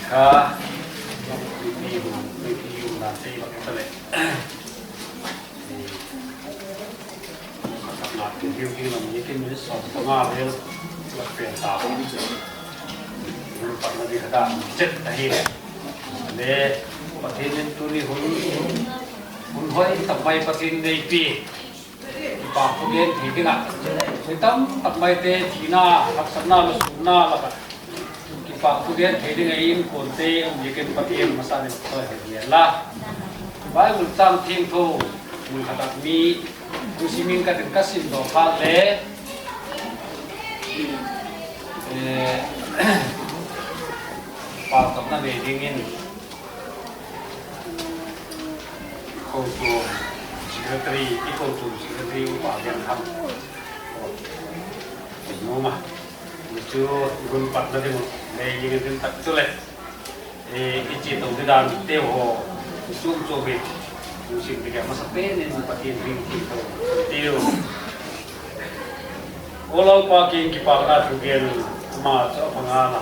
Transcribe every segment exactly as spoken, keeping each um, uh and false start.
Kha, mipi hun, mipi hun a sei bak ta leh. Kha tak na ti diu ding lam ni kin min sawm panga vel la pen ta. Hun patna di kha dan chet ahi. Le, Pathian in tuni hun, hun hoi tak mai Pathian nei pi. Kipak thu gen thei ding ah, mi tam tak maite thina, haksatna, lusûnna lak ah kipak thu gen thei ding ah inkuante um ziakin Pathian masa in chawi hoi hen la. Bible châng thiangtho mun khat ah mi, tu simin ka tin ka sim daw kha le, eh, pauchapna nei dingin, kochuam secretary, i kochuam secretary upa Genthang, nuam a, chu hun patna ding uh nei dingin tak chuleh, i chia to ding dante haw, chuam chuam in, lungsim ding a masa pen in Pathian hming thiangtho tiu. Aw Lalpa kiang kipakna thugen, ama chu a pha ngal a.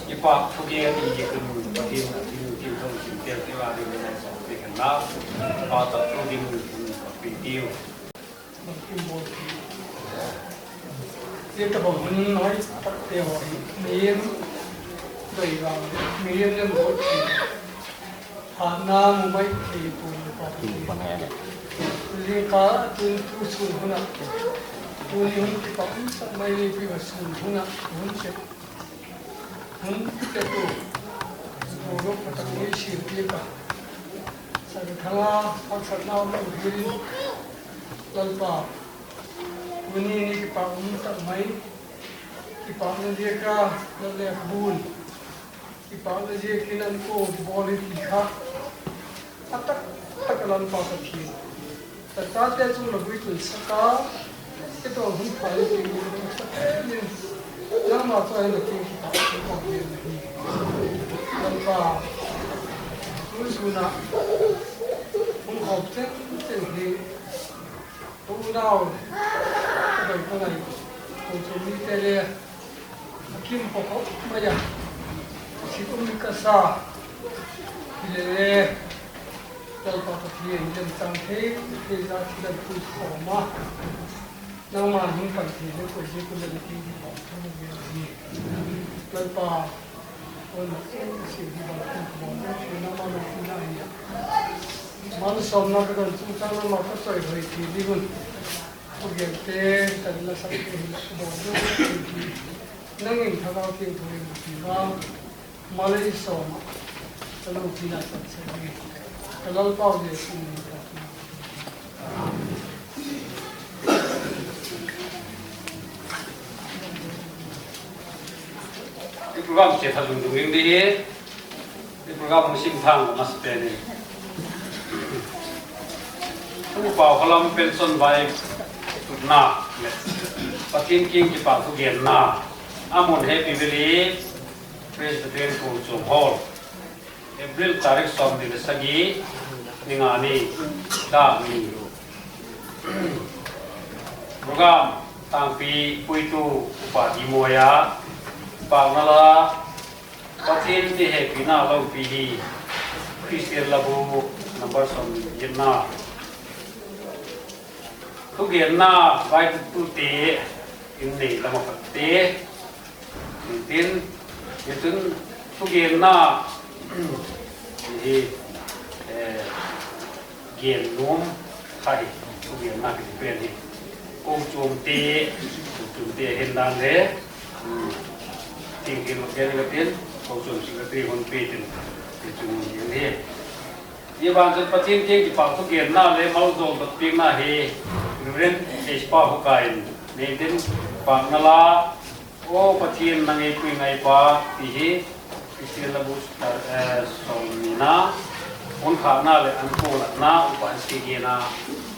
Kipak thugen i dik un Pathian a thiangtho sim tel tiu a ding in a sa ti khan la, pa tak thu ding hun pat pi tiu. Zia tabang hun hoi takte haw hi mihem doi vang, mihem lemguat thei, hatna mu mai thei pu pa, zia kha tun tu sûn hun ah, tuni hun kipak um tak mai ni pi a sûn hun ah hun sep, hun petu, tu lo ka tak ni sim pi ka, sa ka thang a, haksatna um lo hi, Lalpa, tuni ni kipak um tak mai, kipakna ziak a la lek bun, kipakna ziakin an ko bawl hi ti kha, a tak tak a Lalpa Pathian, ka chate chung la guitunsak a, i tawh hun pha hi ti ding sa pen in, nangma chawi na tin kipak thu ka gen ahi. Lalpa, tu sûn ah hung khawm chen chen hi, unau, ka doi ka ngai, kochuam mite le a kim pawk khawp mai a, sik um ka sa, hile le, Lalpa Pathian, lemchâng thei thei za thil an pui khawm a, nangma hung pan thei le koi ziak un le la tin kipak thu ka gen ahi. Lalpa, aw na sim hi bang thu ka bang thu nangma na tin ahi a, malsawmna ka don chungchâng nangma ka chawi hoi thei ding un, ka gente, ka la sakte hi la ka bang thu, nang in Thagau Thiangtho in ti vang, malei sawm ah ka lopina chan sa ding, ka Lalpau Jesu min in. I program chia tha lungdung ding di hi, i program hung sim thang a masa pen in, Pu Paukhalam pension vai tutna leh Pathian kiang kipak thu genna a mun Happy Valley Presbyterian Kochuam Hall, April tarik sawmni leh sagi, ni nga ni, dak ni. Program tângpi puitu Upa Dimawia, kipakna la, Pathian ti hepina lopi hi, Christian Labu number sawmni giatna. Thugenna, vaitutute in nei lam a khatte, tin, tichun thugenna hi, gen nuam kha hi, thugenna kiti pen hi kochuamte, kochuamte hin dan le, tin, tin, kochuam secretary hun pe tin, tichun hin hi. Zia ban chun Pathian kiang kipak thugenna le maljawl dot piakna hi Reverend Espa Hukai in nei tin, kipakna la, Aw Pathian, nang ei pui ngai pa, ti hi Christian Labu sawmnina, hun khâkna leh an kulatna upa an si gena,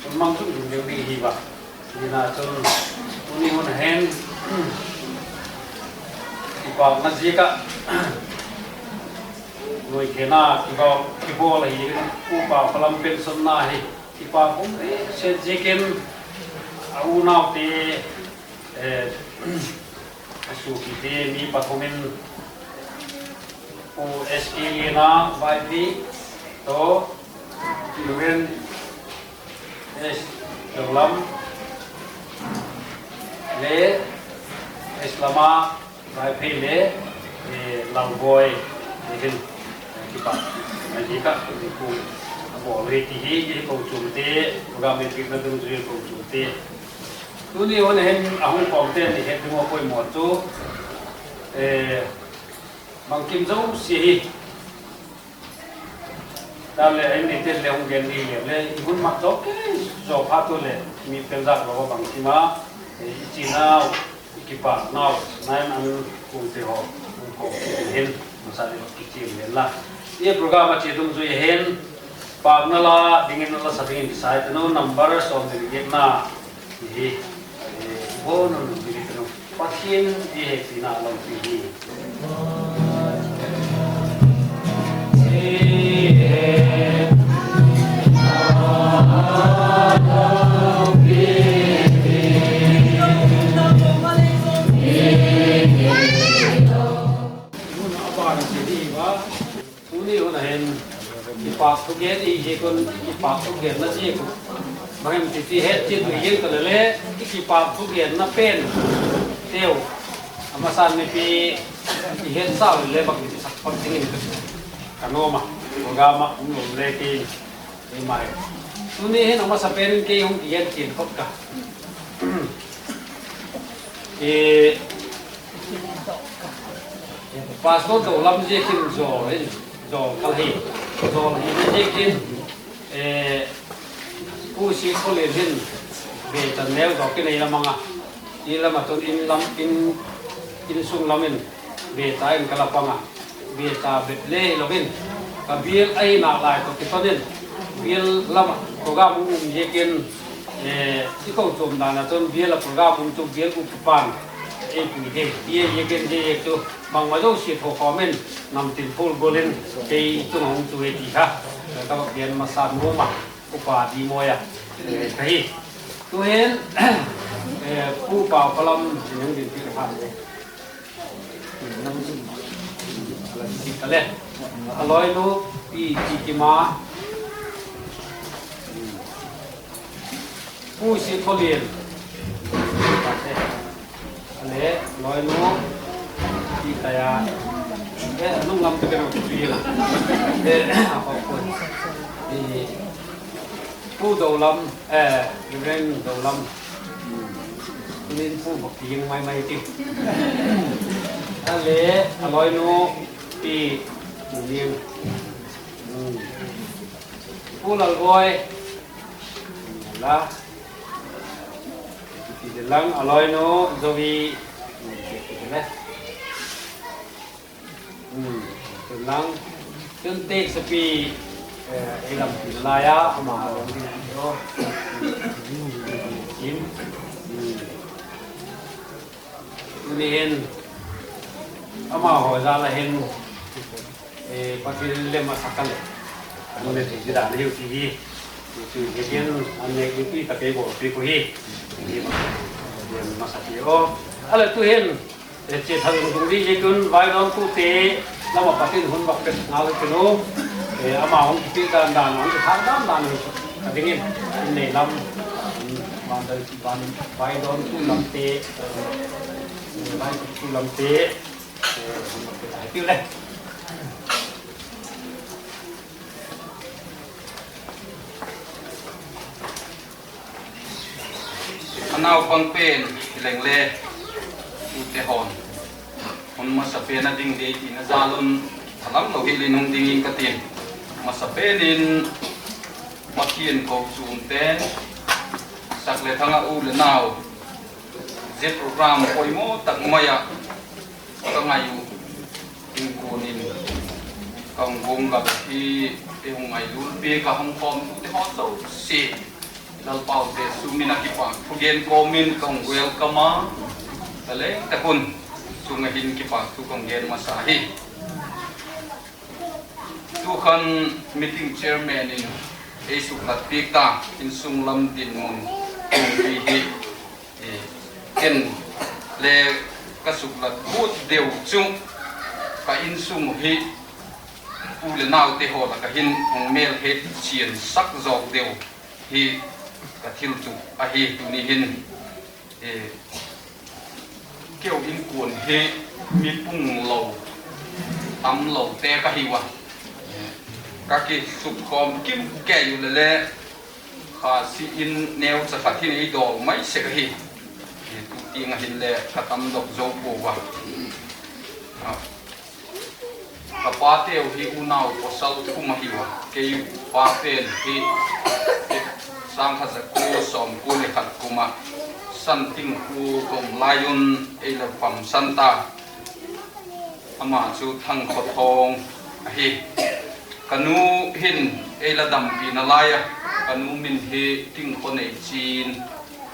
hun mang chun ding ding hi va. Hina chun, tuni hun a hin kipakna ziak ah nuithena kibawl ahi, Pu Paukhalam pension na hi kipak um e set ziakin, a unaute, a suapite mi pathum in Pu S K Liana Vaiphei tawh, Reverend S Dolam le S Lama Vaiphei le, eh, Lalboi, eh, hin, eh, kipak, eh, hi ka, eh, pu, a bawl hi ti hi, hi kochuamte, program ei piakna dungzui kochuamte. Tuni hun hin a hung kawmte ni het ding ua poimaw chu, eh, bangkim zosia hi. Tale, a in neite le hung gen di le, le, i hun mat zawk kei zaw phat u leh, mi pel zak lo a bangkim a, eh, i chinau, i kipaknau, nai an kuamte haw, hung kawm hin, masa le kichiam hen la. I program a chia dungzui hin, pâkna la dingin la sa dingin kisai tanu number sawm leh giatna, hi, eh, i bawn un ding tanu. Pathian i hepina lampi hi. Tuni hun a hin, kipak thugen i ziak un, kipak thugenna ziak u, bang hem ti ti het chiat u ziak ta le le, i kipak thugenna pen teu, a masan mipi i hetsau le bang ti sak phot dingin ka nuam a, program ah um lum le kei, ei mai. Tuni hin a masa pen in kei hung kigen chian phot ka. Pastor Dolam ziakin zawl in, zawl kal hi. Zawl hina ziakin, eh, Pu Sikholin hin, bia chan neu zaw kinei la mang a. I lam ah chun in lam, in, insung lam in, bia cha in ka la pang a. Bia cha bep le hilo in, ka bial ahi nalai tawh kiton in, bial lam ah program um ziakin, eh, i kochuam dan ah chun bial ah program um chu bial upa pan ei pui ding. Zia ziakin zia ziak chu bangma zosia thakhawm in, namtin phul gual in, kei chung a hung chu e ti kha, ka va gen masa nuam a, Upa Dimawi a, eh, ka hi. Tu'hin, eh, Pu Paukhalam, hung din ti ka phat le. A la ti ka le. A lawinu, Pi Tikima. Pu Sikholin. A le, lawinu, Pi Taya. Eh, nung lam te ka nung pi la. Eh, a khawk pun. I, Pu Dolam, eh, Reverend Dolam. Nin Pu bak ti mai mai ti. A le, a lawinu, Pi Ning. Pu Lalboi. La. Pi Lalboi, a lawinu, Zoe. Pi Lalboi. Chun lang, chun teksapi, eh, ei lampi lai a, ama lawm ding a ti aw. Tuni hin, amahaw jal a hin, eh, Pathian lem a sak a leh, a nung le thei ti dan ahiu ti hi, chu hi hin, an nek ding pi tak ei bawlpiak u hi, hi, masa ti aw. A le tu'hin, eh, chia tha lungdung ding hi tun, vaidawntute lam ah pat in hun vak pet ngal hi tun u, eh, ama hung kipiak dan dan, hung kithâk dan dan hi chu ka dingin, in nei lam, van dal, van, vaidawntu lamte, eh, vaidawngtu lamte, eh, hun vak pet ngal hi tun le. A naupang pen hi leng le, tute haw'n, hun masa pen a ding dei tina jal un, a lam lo hi lin hung ding in ka tin. Masa pen in, Pathian kochuamte, sak le thang ah u le nau, zia program poimaw tak mai ah, ka ngai u, in kuan in, ka hung guanggal hi, ei hung ngailutpi, ka hung khawmtute haw zosia, Lalpau Jesu min a kipak thugen kawm in ka hung welcome a, ka leng tak un, chung ah hin kipak thu ka hung gen masa hi. Tu khan meeting chairman in ei suklat piak ta, insung lam dinmun, kongpi hi, ken le ka suklat ut deu chu, ka insung hi, U leh naute haw lak ah hin hung mêl het chian sak zawk deu hi ka thil chu ahi. Tuni hin keu inkuan hi mi pung lo, tam lote ka hiu a, ka kisukkhawm kim kei u le le, Khasi in neucha khat hin ei dawl mai sek ahi. Tu tiang ah hinle ka tamdok zo pua a. Ka pateu hi unau pawsal thum ahiu a, kei pa pen hi sâng khat za kua sawmkua leh khat kum ah Santing khua ka um lai un ei la pamsan ta. Ama chu Thangkhawthawng ahi. Ka nu hin ei la dampina lai a, ka nu min hi Tingkhawnei Chin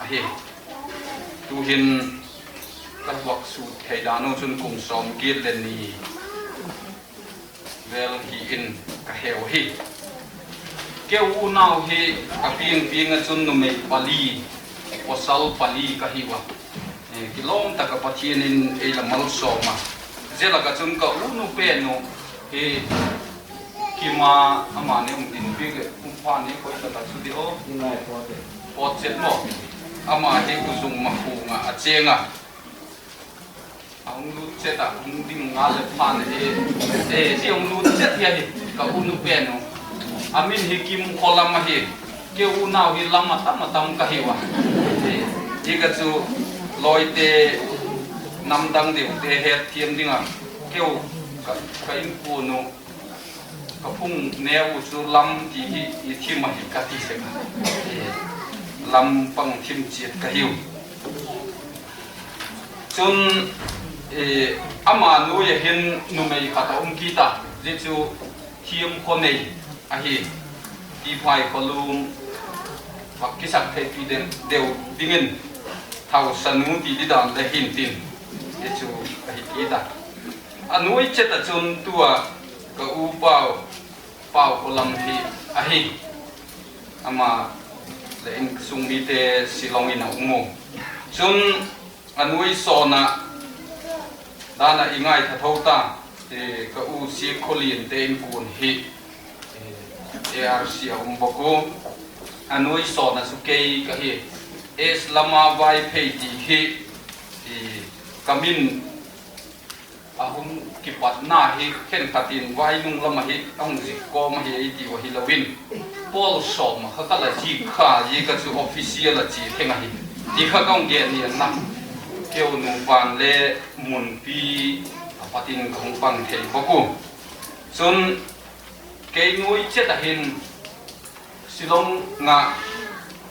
ahi. Tu'hin ka vak sut thei dan u chun kum sawmgiat leh ni vel hi in ka heu hi. Keu unau hi ka piang piang ah chun numei pali, pawsal pali ka hiu a. Kilawm tak ah Pathian in ei la malsawm a. Zia lak ah chun ka unu pen u hi Kima, ama ni hung din piak leh hung pha ni khoi tak ah chu di aw. Pawt chet maw. Ama hi U Zung Makhung ah a chêng a. A hung lut chet ah hung ding ngal leh phan e, e, ti hung lut chet hi ahi, ka unu pen u. A min hi Kimkholam ahi. Keu unau hi lam a tam a tam ka hiu a. Hi ka chu lawite, nam dang deute hetthiam ding a, keu ka inkuan u, ka phung neu u chu Lam ti hi i thim ahi ka ti sek a. Lam pang thim chiat ka hiu. Chun, ama nuai ah hin numei khat a um kit a, zia chu Thiamkhawnei ahi. Tiphai khawlum vak kisak theipi deu dingin Thausanu ti didan le hin tin, zia chu ahi kit a. A nuai chet ah chun tua ka u pau, Paukholam hi ahi. Ama leh insung mite Shillong in a um u. Chun a nuai sawn ah dan ah i ngaitha tho ta, ka u Siakhawliante inkuan hi A R C a um bawk u. A nuai sawn ah chu kei ka hi. S. Lama Vaiphei ti hi ka min a hung kipatna hi khenkhat in Vainung lam ahi, a hung zik kawm ahi ei tiu ahilo in, pawl sawm ah kha ka la zik kha, zia ka chu official a chia theng ahi, ti kha ka hung gen hian na. Keu nupa'n le munpi a pat in ka hung pang thei bawk u. Chun kei nuai chet ah hin Shillong ah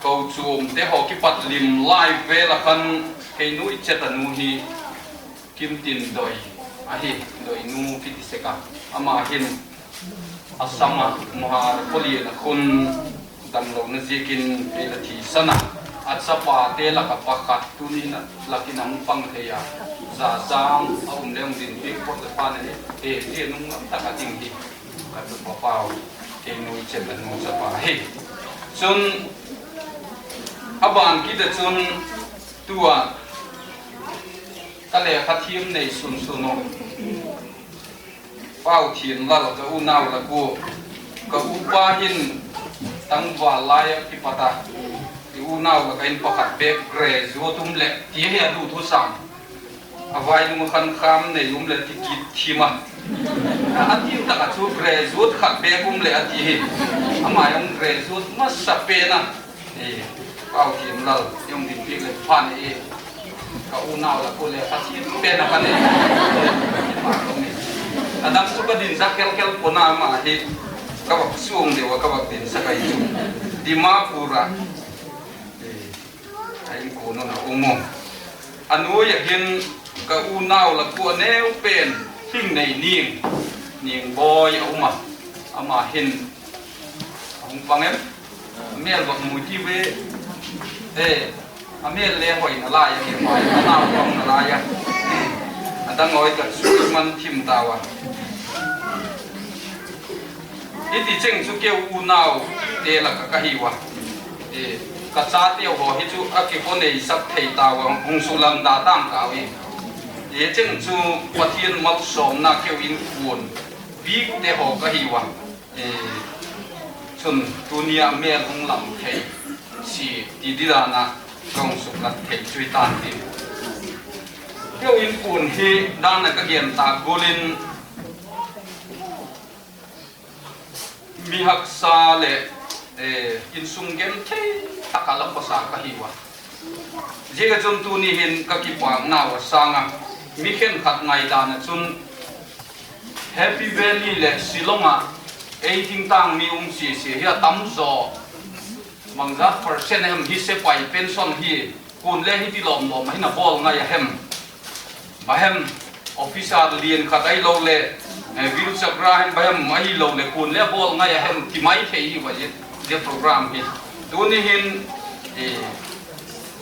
kochuamte haw kipat lim lai vel ah khan kei nuai chet a nu hi Kimtindoi ahi, Doinu kiti sek a. Ama hin Assam ah Mahar khawlian ah khun damlona ziakin ei la thisan a. A chapate lak ah pakhat tuni in a lak in a hung pang thei a, Zazang a um le hung din piak phot leh phan e, zia nung lam tak ah ding hi ka chapa pau, kei nuai chet a nu chapa hi. Chun a ban kit ah chun tua ka lekha thiam nei sun sun u, Pauthianlal ka unau lak ua, ka upa hin tangval lai ah kipat a, i unau lak ah hin pakhat bêk graduate um leh ti hi a du thusam. A vai nung ah khan kham nei um leh ti kit thim a. A tin tak ah chu graduate khat bêk um leh a ti hi. Ama hung graduate masa pen a, Pauthianlal hung din piak leh phan e. Ka unau lak ua le ka thiam pen a ka nei. A dang chu ka dinsak khelkhel pua'n a, ama hi ka vak suang deu ah ka vak dinsak ahi chu. Dimapur ah a inkuan un a um u. A nuai ah hin ka unau lak ua neu pen Hringnei Ning, Ningboi a um a, ama hin a hung pang em, a mêl vak mu ti ve, e, a mêl le hoi nalai a, a nau pang nalai a, a dang oi ka chu man thim tau a. Hiti cheng chu keu unaute lak ah ka hiu a, ka chateu haw hi chu a kikhoneisak thei tau a, hung sulang da tang kau i. Hi cheng chu Pathian malsawmna keu inkuan, V. Bikte haw ka hi ua, chun tuni a mêl hung lam thei si ti di dan a ka hung suklat thei chu hi ta'n tin. Keu inkuan hi dan a ka gen tâk gual in mi haksa leh insung genthei tak a la khawsa ka hi ua. Ziak a chun tuni hin ka kipâknau a sâng a mi khenkhat ngaidan ah chun Happy Valley leh Shillong ah ei thingtâng mi um sia sia hi a tam zaw, bangzat percent hem hi sepai pension hi, kuale hiti lawm lawm a hin a bawl ngai a hem, bang hem, officer lian khat ahiloleh, eh, Veer Chakra hem bang hem ahiloleh kuale bawl ngai a hem ti mai thei hi ua, zia program hi. Tuni hin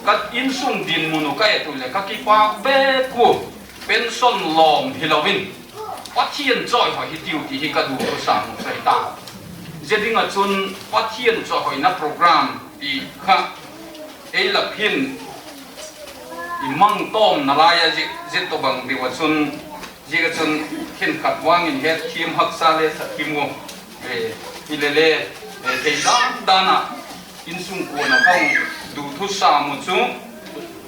ka insung dinmun uh ka et u leh ka kipâk bêk ua, pension lawm hilo in Pathian chawihoi hitiu ti hi ka du thusam uh ka hi ta. Zia ding ah chun Pathian chawihoina program ti kha ei lak hin i mang tawmna lai a zia tawhbang diu ah chun, ziak a chun khenkhat vang in hetthiam haksa le sa kim u, hilele, thei dan dan ah insung kuan ah ka hung du thusam uh chu,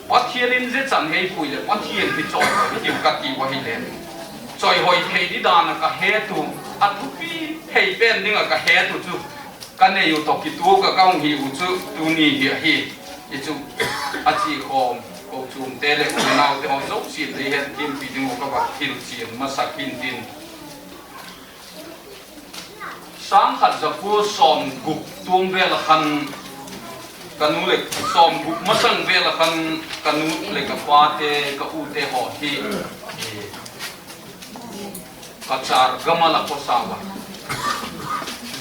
Pathian in zia chan hei pui leh Pathian hi chawihoi hitiu ka ti ua hile, chawihoi thei di dan ah ka het u, a thupi thei pen ding ah ka het u chu, ka nei u tawh kituak ah ka hung hi u chu tuni hi ahi. I chu a chi khawm kochuamte leh unaute haw zosia'n ei hetthiampi ding uh ka va hilchian masak hintin. Sâng khat za kua sawmguk tuam vel a khan, ka nu leh, sawmguk masang vel a khan ka nu leh ka pate, ka ute haw hi Cachar gam a la khawsa ua.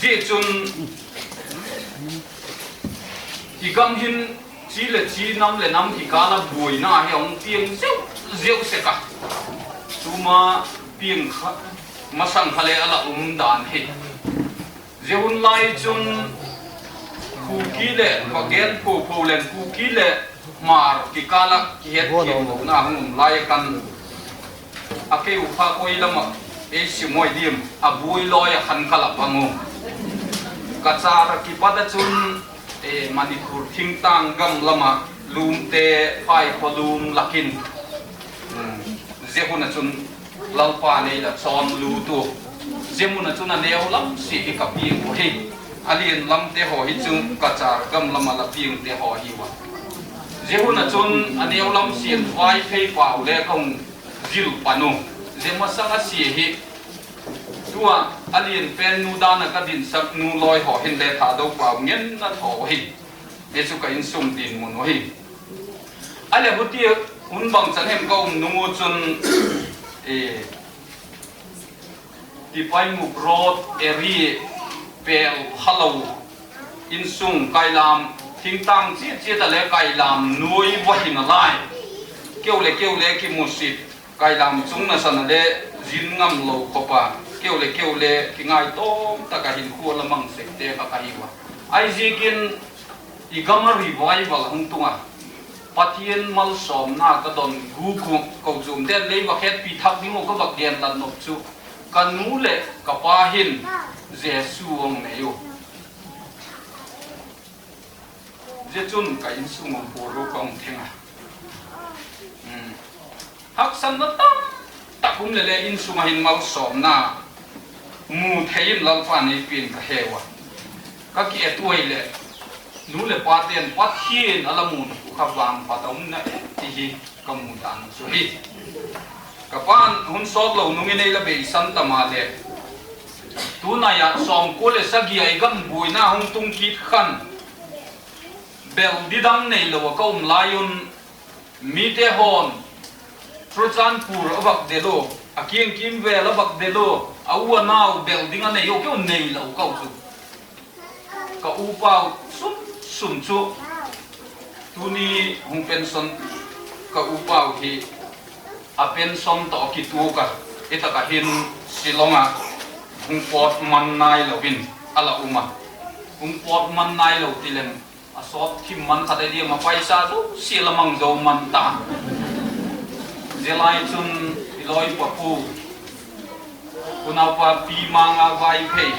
Zia chun i gam hin chi leh chi, nam leh nam kikâl a buaina hi a hung piang zeu zeu sek a, tuma piang kha, masang kha le a la um dan hi. Zia hun lai chun Kuki leh, va gen pho pho leng Kuki leh Hmar kikâl ah kihetthiamlona hung um lai a khan, a keu kha koi lam ah ei sim ui diam, a buai lai a khan ka la pang u. Cachar ah kipat ah chun Manipur thingtâng gam lam ah Lumte, Phaikhawlum lak in, zia hun ah chun Lalpa'n ei la chawnlut u. Zia mun ah chun a neu lam sia hi ka piang u hi. A lian lamte haw hi chu Cachar gam lam ah la piangte haw hi ua. Zia hun ah chun a neu lam sia'n Vaiphei pau le ka hung zil pan u. Zia masang a sia hi tua a lian pen nu dan ah ka dinsak nu lawi haw hinle Thadou pau ngen a thaw hi. Hi chu ka insung dinmun u hi. A leh huti hun bangchan hem ka um nung u chun, Tipaimukh road area pêl phalo, insung Kailam, thingtâng chiat chiat a le Kailam nuai va hin a lai, keu leh keu le kimusit, Kailam chung nasan a le zin ngam lo khop a, keu leh keu le kingaitawm tak a hinkhua la mang sekte kha ka hi ua. Ahiziakin i gam ah revival hung tung a, Pathian malsawmna ka don guk u, kochuamte'n lei va hetpi thak ding uh ka va gen tan nop chu, ka nu leh ka pa hin Jesu a hung nei u. Zia chun ka insung ah buaina ka hung theng a. Haksatna tam tak um leh le insung ah hin malsawmna mu thei in Lalpa'n ei pia'n ka he ua. Ka ki et ua leh, nu leh pate'n Pathian a la mu kha vangphat a um na e ti hi ka mu dan chu hi. Ka pa'n hun sawt lo nung in ei la beisan ta maleh, tunai ah sawmkua leh sagi a i gam buaina hung tung kit khan, bel di dang neilo ah ka um lai un, mite haw'n Churachandpur a vak del u, a kiang kim vêl a vak del u, a u a nau bel ding a nei u, keu neilo kau chu. Ka upau sun sun chu, tuni hung pension ka upau hi, a pension tawh kituak a, i tak ah hin Shillong ah hung pawt man nailo in a la um a. Hung pawt man nailo ti leng, a sawt thim man khat a diam a paisa zosia la mang zo man ta. Zia lai chun i lawi pa pu Unaupa Pi Manga Vaiphei,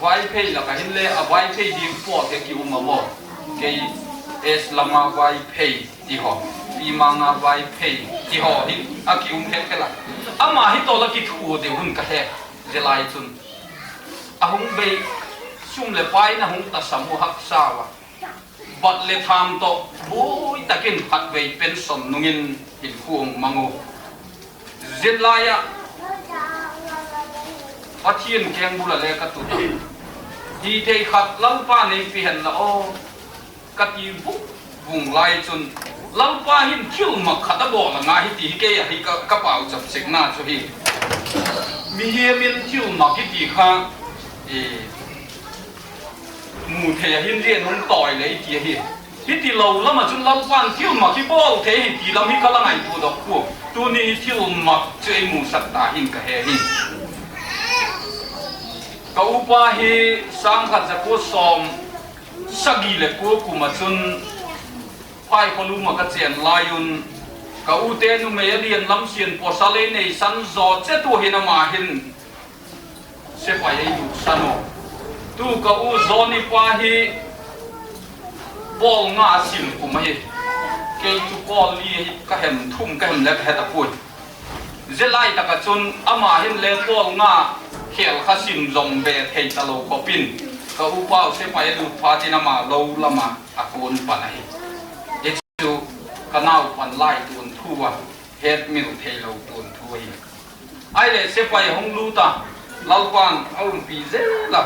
Vaiphei lak ah hinle a Vaiphei ding pawt hi a ki um a maw. Kei S Lama Vaiphei ti haw, Pi Manga Vaiphei ti haw hi a ki um khel khel a. Ama hi tawh la kithua deu hun ka he. Zia lai chun a hung bei, sum leh pai in a hung tasam u, haksa ua, bat leh tham tawh buai tak in khatvei pension nung in hinkhua hung mang u. Zia lai ah Pathian kengbul ah le ka tut a, hi thei khat Lalpa'n ei pe hen la aw ka ti vung vung lai chun, Lalpa hin thilmak khat a bawl a ngai hi ti hi kei a hi ka, ka pauchap sekna chu hi. Mihing in thilmak i ti kha, e, mu thei a hin rian hung tawi lei ti ahi. Hiti lo lam ah chun Lalpa'n thilmak hi bawl thei hi ti lam hi ka la ngaituadok pua. Tuni hi thilmak chu ei musak ta hin ka he hi. Ka upa hi sâng khat za kua sawm sagi leh kua kum ah chun Phaikhawlum ah ka chên lai un, ka ute numei a lian lam sian pawsal ei neisan zaw chet ua hin ama hin sepai ei lutsan u. Tu ka u Johnny pa hi pawl nga a sim kum ahi. Kei chu pawl li ahi ka hem, thum ka hem le ka he ta puai. Zia lai tak ah chun ama hin le pawl nga khêl kha sim zong be thei talo khop in, ka upa u sepai a lut phat in ama lo lam ah a kuan pan ahi. Hi chu ka naupan lai tuanthu a, hetmil theilo tuanthu ahi. Ahileh sepai a hung lut a, Lalpa'n a umpi zel a.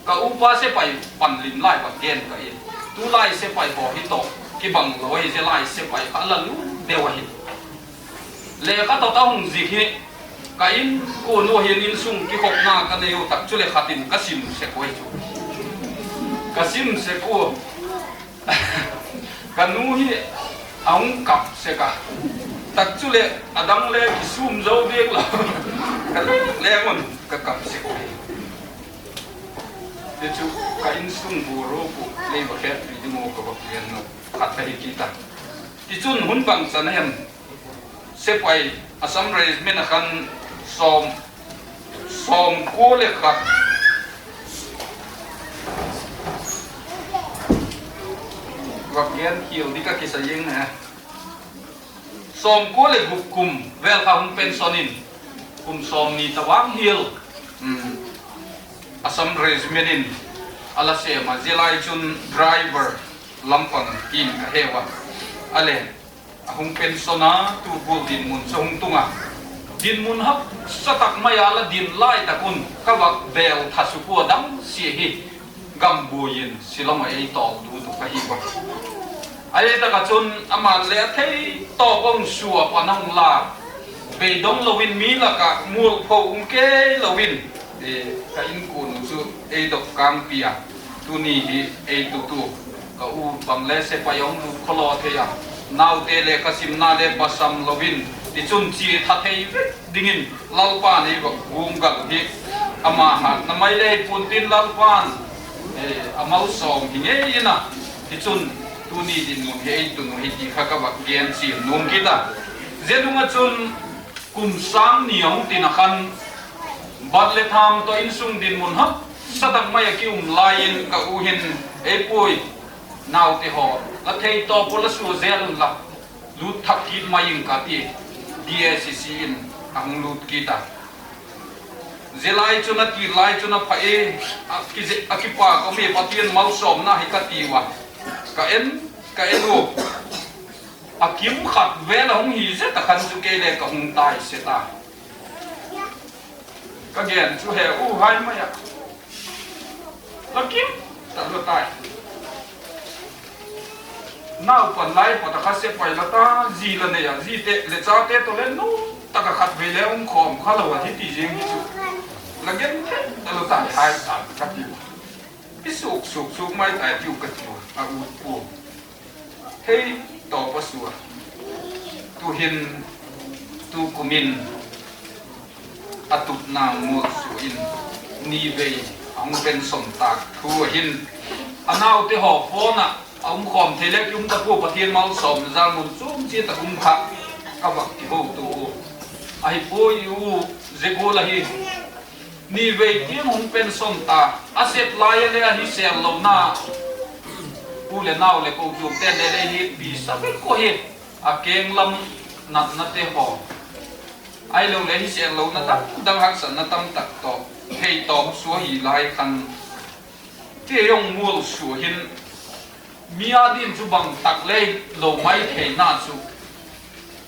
Ka upa sepai pan lim lai vak gen ka i, tulai sepai haw hi tawh kibang lo ahi, zia lai sepai kha la lut deu ahi. Lekha tawh a hung zik hi, ka inkuan ua hin insung kikhopna ka nei u tak chuleh khat in ka sim sek ua hi chu. Ka sim sek ua, ka nu hi a hung kap sek a, tak chuleh a dang le kisûm zo diak lo, ka leng leng un ka kap sek ua hi. Hi chu ka insung bu ro pu lei va khet pi ding u ka va pian lo khat ahi kit a. Tichun hun bangchan a hem, sepai Assam Regiment a khan sawm, sawmkua leh khat, va gen hial ding ka kisa ing e. Sawmkua leh gup kum vel kha hung pension in, kum sawmni ta vang hial, Assam Regiment in a la sêm a, zia lai chun driver lam pan tin ka heu a. A le, a hung pension a, tu gual dinmun chu hung tung a. Dinmun haksa tak mai a la din lai tak un ka vak bêl tha suk ua, dangsia hi gambuai in Shillong ah ei tawl dut uh ka hi ua. Ahi tak ah chun aman le a thei tawp a hung suap a, nang la beidong lo in, mi lak ah mualpho um kei lo in, ka inkuan uh chu ei dok kângpi a, tuni hi ei tut u. Ka u bang le sepai a hung lut khawlaw thei a, naute lekha simna le basam lo in, tichun chia tha thei vek dingin Lalpa'n ei va guanggal hi, ama hatna mai le hi pua'n tin Lalpa'n a malsawm hi ngei in a, tichun tuni dinmun hi ei tun uh hi ti kha ka va gen chian nuam kit a. Zia nung ah chun kum sâng ni a hung tin a khan, bat leh tham tawh insung dinmun haksa tak mai ah ki um lai in ka u hin, Ei puai, naute haw, la thei tawp ua la sua zel unla, lut thak kit mai ing ka, ti DACC in a hung lut kit a. Zia lai chun a ti lai chun a pha e, a kipak um e, Pathian malsawmna hi ka ti ua. Ka en, ka en u, a kim khat vel a hung hi zet a khan chu kei le ka hung tai set a. Ka gen chu he u hai mai a, la kim ta lo tai. Naupan lai pat a kha sepai la ta, zi la nei a, zite leh chate tawh le nuam tak a khatvei le um khawm kha lo a, hi ti zing hi chu la gen thei ta lo tai hai ta ka ti. I suk suk suk mai tai tiu ka tiu a, u pu. Thei tawp a sua. Tu'hin, tukum in a tutna mualsua in, ni vei a hung pension tâk thu a hin, a naute haw phone ah a um khawm thei le ki um ta pua, Pathian malsawmna zang mun chuam chiat a um kha, ka vak kihotu u. Ahi puai u, zia gual ahi. Ni vei tiang hung pension ta, a sep lai a le ahi sel lona, u leh nau leh kochuamte'n le le hi pi sa vek uh hi, a keng lam natnate haw, ahiloleh hi sel lona dang dang haksatna tamtak tawh, hei tawm sua hi lai khan, ti hung mual sua hin, mi â ding chu bang tak le lo mai theina chu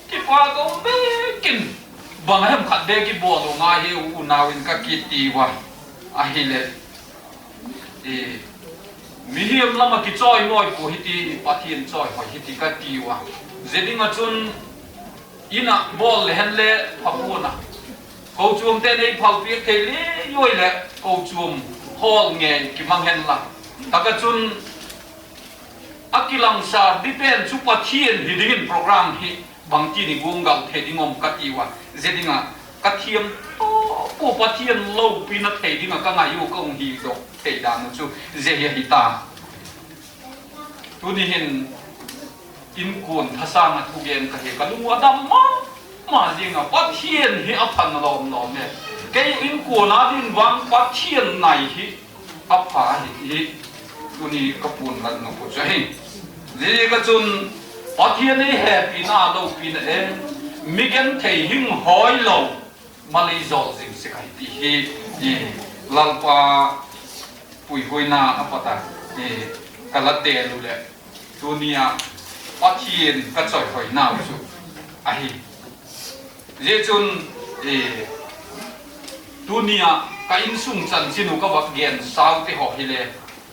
kipak um bêk in, bang hem khat bêk i bawl u ngai hi u, unau in ka kiti ua. Ahileh, mihing lam ah kichawimawi pua hi ti, Pathian chawihoi hi ti ka ti ua. Zia ding ah chun, in ah bawl le hen le pha pua'n a, kochuamte'n ei phalpiak thei le uai leh kochuam hall ngei kimang hen la, tak ah chun a kilangsa di pen chu Pathian hi dingin program hi bangtin i guanggal thei ding um ka ti ua. Zia ding ah ka thiam tawp ua, Pathian lopina thei ding ah ka ngai ua ka hung hi dok thei dan uh chu zia hi ahi ta. Tuni hin inkuan thasâng ah thugen ka hi, ka lung a dam ma ma zing a, Pathian hi a pha lawm lawm e. Kei inkuan â ding vang Pathian nai hi a pha ahi ti hi tuni ka puan lat nop uh chu ahi. Ziaziak ah chun Pathian ei hepina lopina e, mi genthei hing hoi lo, malei zawl zing sek ahi ti hi, Lalpa puihuaina a pat a ka la têl u leh, tuni ah Pathian ka chawihoinau chu ahi. Zia chun, tuni ah ka insung chanchin uh ka vak gen saute haw hile,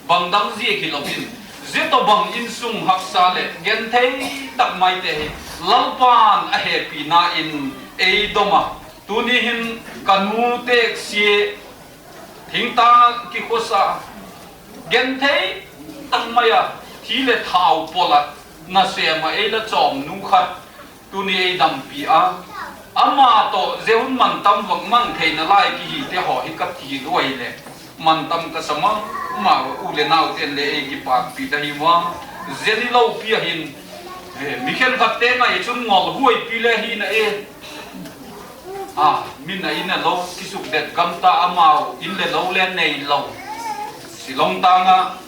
bangdang ziak hilo in, zia tawhbang insung haksa leh genthei tak maite hi Lalpa'n a hepina in ei dom a, tuni hin ka nu teksia, thingtâng ah kikhawsa, genthei tak mai a, thi leh thau pawl ah nasêm ah ei la chawm nu khat, tuni ei dampi a, ama tawh zia hun mantam vak mang theina lai kihite haw hi ka ti lua hileh, mantam ka sa ma ma ua, u leh naute'n le ei kipâkpi ta hi ua. Zia ni lopi a hin, mi khenkhatte ngai chun ngolhuaipi le hi na e, a, min a in a lo kisukdet gam ta, amau in leh lo le neilo, Shillong tâng ah,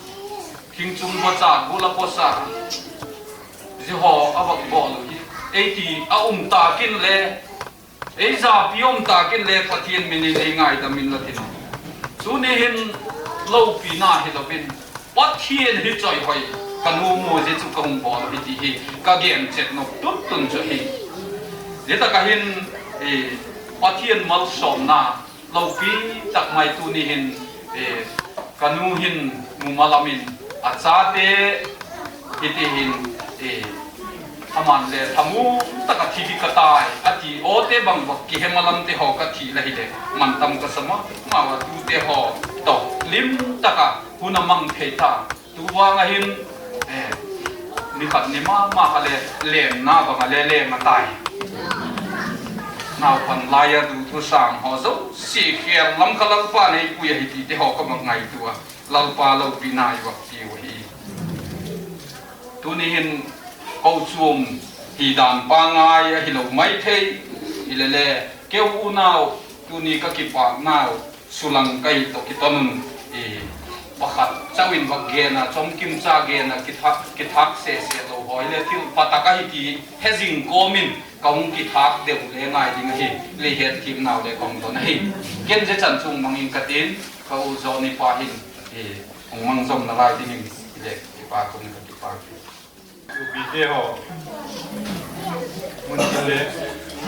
thingchung vacha gual a pawsa, zia haw a vak bawl uh hi, ei ti a um tâk inle, ei zapi um tâk inle Pathian min in ei ngaidam inla tin, tuni hin lopina hilo in, Pathian hi chawihoi ka nuam ua, zia chu ka hung bawl uh hi ti hi ka gen chet nop tun tun chu ahi. Zia tak ah hin, Pathian malsawmna lopi tak mai tuni hin, ka nu hin mumal lam in a chate hiti hin, ama'n le thamuang tak ah thi ding ka tai a ti, awte bang bak kihem a lamte haw ka thi la hileh, mantam ka sa ma ma ua, tute haw tawh lim tak ah hun a mang thei ta. Tu vang ah hin, ni khat ni ma ma kha le, lemna bang a le lem a tai. Naupan lai a du thusâng haw zosia khêl lam kha Lalpa'n ei pui ahi tite haw ka mak ngaitua a, Lalpa lopina i vak tiu ahi. Tuni hin kochuam hi dan pangai ahilo mai thei, hilele, keu unau, tuni ka kipâknau sulang ka hi tawh kiton un, pakhat chau in vak gen a, chawmkim cha gen a, kithâk sese lo haw hile thil pha tak ahi ti he zing kawm in ka hung kithâk deu le ngai ding ahi, lei hetthiamnau le ka hung don ahi. Ken zia chan chung mang ing ka tin, ka u Johnny pa hin hung mang zomna lai dingin le kipâk un ka kipâk hi. Upate haw, mun tin le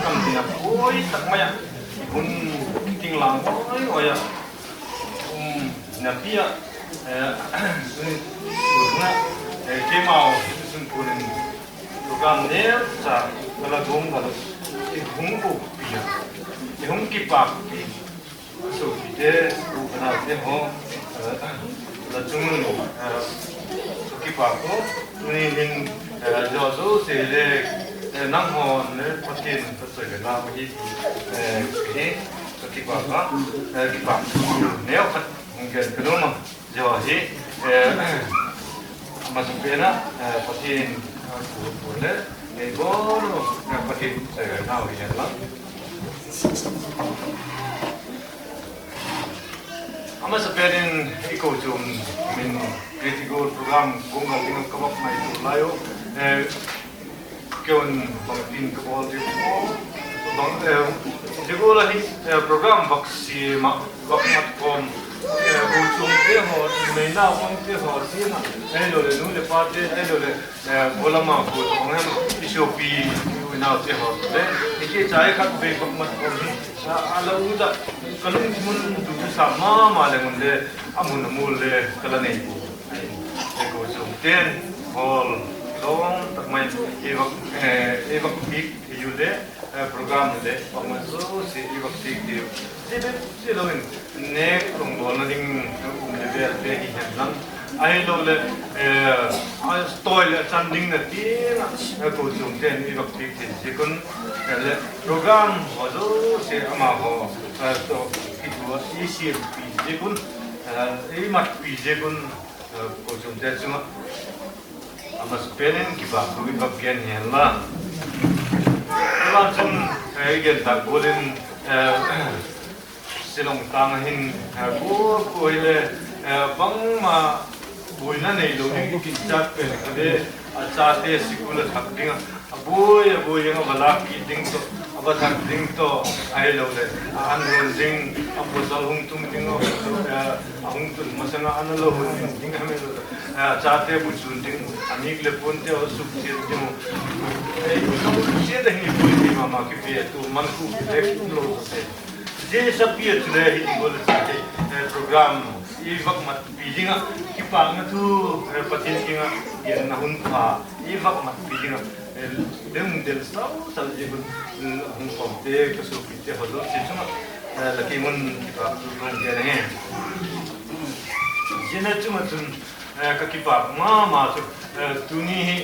kam tin a pawi tak mai a, hun ting lang hoi hoi a, um, napi a, tun, tun a, keimau, tun kuan in, program neu cha ka la dawng ka lo, i hung uppi a, i hung kipâkpi, sopite, u ka naute haw, la chung, ka kipâk u, tuni hin, zia zosia le, nanghaw le Pathian ka chawi le nau hi, hi, ka kipâk a, kipâk neu khat hung gen ka nuam a, zia hi, masapen a, Pathian, ku le, ei bawn u, Pathian chawi le nau hi hen lang. A masapen in i kochuam min Critical Program Gungal ding ka va ngaitua lai u. Ke'n bangtin ka bawl di, bang, zia gual ahi, program vak siam ah, vak mat khawm, kochuamte haw, numeina umte haw ziang ah, ahiloleh nu leh pate, ahiloleh, bualam a kochuam hem, i suapi, i unaute haw le, i kicha i khatvei vak mat khawm hi, a la ut ah, ka lungthim un tu sa ma ma leng unle, a mun a mual le ka la nei pua. Kochuamte'n hawl lawm tak mai, ei vak piak thei u le, program leh bangma zosia ei vak piak thei u. Zia bep zia lo in, nêk lungbawlna ding um le vêlte hi hen lang, ahiloleh, a tawi leh a chan dingna tiang ah, kochuamte'n ei vak piak thei ziak un, leh program haw zosia amahaw tawh kitu ah ei siampi ziak un, ei matpi ziak un, kochuamte chung ah a masapen in kipâk thu i vak gen hen la. Tua chun, i gen tak gual in, Shillong tâng ah hin, kuakua hile, bangma buaina neilo ding i kichâk pen kha le, a chate school a thak ding ah, a buai a buai ding a va lâk kit ding tawh, a va thak ding tawh, ahiloleh a an hun ding, a pasal hung tung ding a, a hung tun masang ah an a lo hun ding, a chate bu chun ding, a nik leh puante a suk chiat ding u. Ei, suk chiat a hi buai thei ma ma kipe tu man khu kile lo te. Zia sapi a chule hi ti gual a chate, program i vak matpi ding ah, kipâkna thu, Pathian kiang ah genna hun pha i vak matpi ding ah, leng del sau sau ziak un, hung khawmte ka suapite haw zosia chung ah, la kiang un kipâk thu ka hung gen ahi. Zia na chung ah chun, ka kipâk ma ma chu, tuni hi,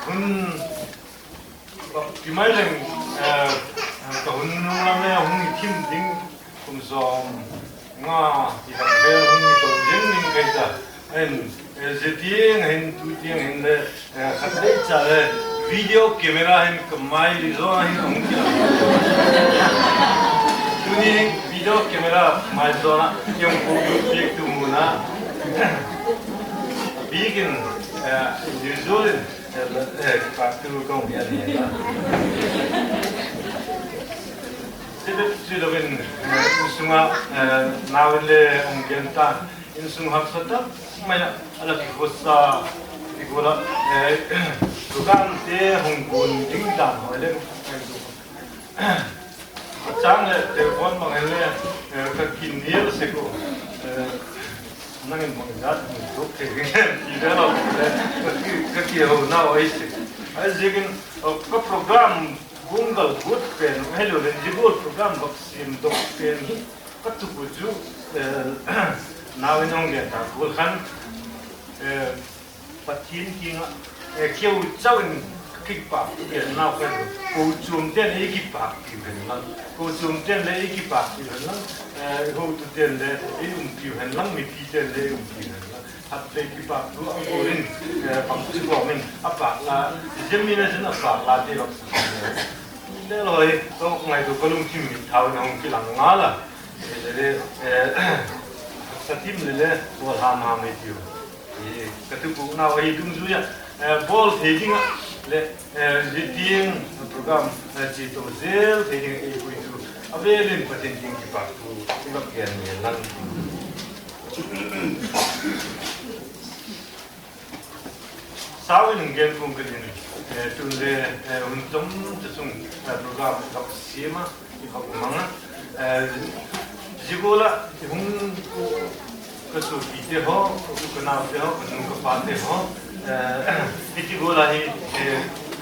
hun, ti mai leng, ka hun nung lam le hung i thim ding kum sawm nga ti lak vel hung i to ding ding kai ta. Ahin, zia tiang hin, tu tiang hin le, khat vei cha le, video camera hin ka mai zaw a hin a hung kilang. Tuni hin video camera mai zaw a, i hung ko piak tu mun a, a bik in, individual in, kipâk thu ka hung gen ahi. Zia bep chu lo in, insung ah, nau in le hung gen ta, insung haksa tak mai ah a la kikhuasa, ti gual ah, programte hung kuan ding dan haw le, a chang leh telephone bang hen le, ka kinial sek u, nang in bangzat hung tuk thei ding hem ti le lo le, ka kiho nau ahi sek. Ahiziakin, ka program gungal guat pen, ahiloleh zia gual program vak siamdok pen hi ka tup u chu, nau in hung gen tak gual khan, Pathian kiang ah, keu chau in ka kipâk pen nau kha, kochuamte'n ei kipâkpiu hen lang, kochuamte'n le ei kipâkpiu hen lang, hotute'n le ei umpiu hen lang, mipite'n le ei umpiu hen lang, khatvei kipâk thu a gual in, bangchi kawm in a pâk la, zia mi na chun a pâk la ti vak sa le lo hi, ka ngaitua ka lungthim mit thau in a hung kilang ngal a, le, sa thim le le, bawl ham ham ei tiu. Ka tup u nau ahi dungzui ah, bawl thei ding ah leh, zia tiang program, chi to zel thei ding ei puitu a vêl in Pathian kiang kipâk thu i vak gen ni lang. Sau in gen pum ka din, tun le, hun chom cha chung, program vak siam a, i vak mang a, zia gual ah i hung ka suapite haw, ka u ka naute haw, ka nu ka pate haw, hiti gual ahi,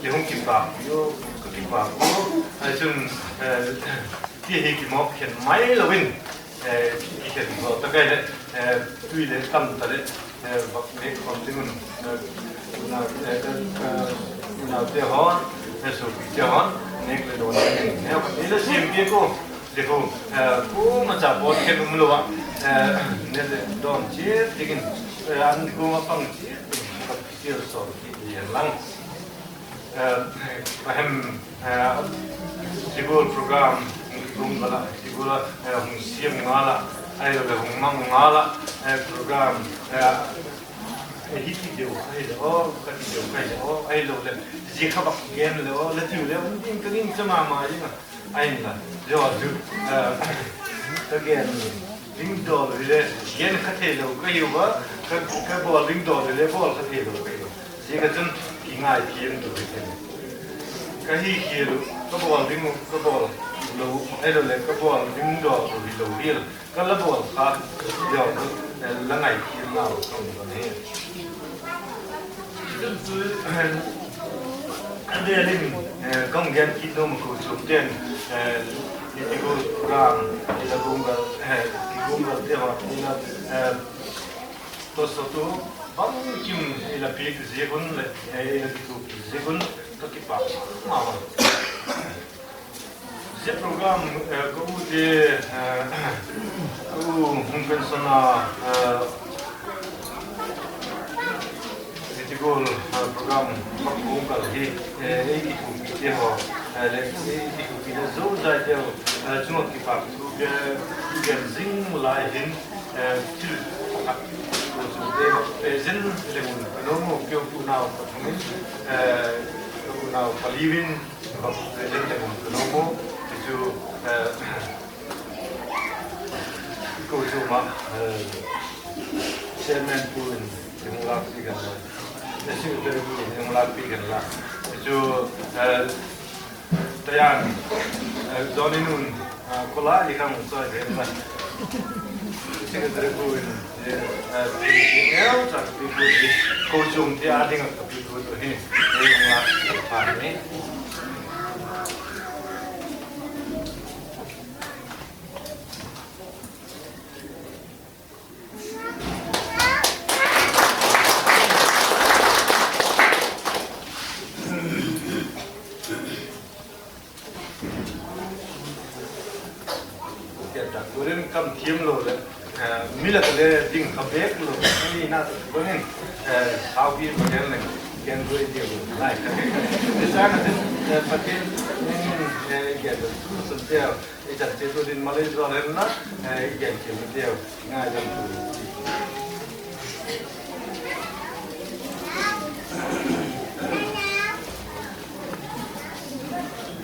le hung kipâk u, ka kipâk u, chun, ti hi kimawk khen mai lo in, kikhen zaw tak ai leh, tui le tam ta leh, vak mêk khawm ding un, unaute haw, suapite haw, mêk le dawn ding in, ei la siam piak u, zia khu, kuama cha pawt khen um lo ah, mêk le dawn chiat dingin, an kuama pang chiat dingin, vak kisial sawl kit hi hen lang. Eh, ahem, eh, zia gual program hung kigum ngal ah, zia gual ah, eh, hung siam ngal ah, ahiloleh hung mang ngal ah, eh, program, eh, hi ti deu ka hi leh aw, ka ti deu ka hi leh aw, ahiloleh zia kha bak gen leh aw la tiu leh um ding ka gingcha ma ma ding a. Ahinla, zia chu, eh, ka gen ding dawl hile gen kha theilo ka hiu a, ka, ka bawl ding dawl hile bawl kha theilo ka hiu. Ziak a chun kingaithiamtu hi ka hi khial uh, ka bawl ding uh ka bawl lo, ahiloleh ka bawl ding dawl uh hilo hial ka la bawl kha, zia chu, eh, la ngaithiamnau ka um ka hi. Chun chu, eh, a vêl in, eh, ka hung gen kit nuam a, kochuamte'n, eh, i gospel program i la guanggal, eh, i guanggalte haw i la, eh, tawsawt uh bangkim i la piak ziak un leh, eh, i la kituak ziak un ka kipâk ma ma. Zia program, eh, ka ute, eh, ka u hung pension a, eh, zia ti gual, eh, program bak guanggal hi, eh, ei kituakpite haw, eh, leh ei kituakpi le zozaiteu, eh, chung ah kipâk thu ka gen zing lai hin, eh, thil pakhat kochuamte bak present leng un ka nuam u, keu tu nau ka thung in, eh, ka tu nau pali in bak present leng un ka nuam u, ti chu, eh, kochuam ah, eh, chairman pu in hung lâkpi kan la, secretary pu in hung lâkpi kan la, ti chu, eh, Tayan, eh, Johnny nun, eh, kola i khang choi ve ma. Secretary pu in, eh, eh, pi neu chak pi pu, kochuamte â ding ah ka pi pu tu hi, eh, hung lâk pha ni. Ken tak turin kam thiam lo leh, eh, mi lak le ding kha bêk lo, mi na tak turin, eh, saupi Pathian leh ken doi diu lai kha. Ti sa na tin, eh, Pathian, eh, ken tak tu sun tia, i chan tia tu din malei zo hen la, eh, i ken tia mi tia, ngai dan tu.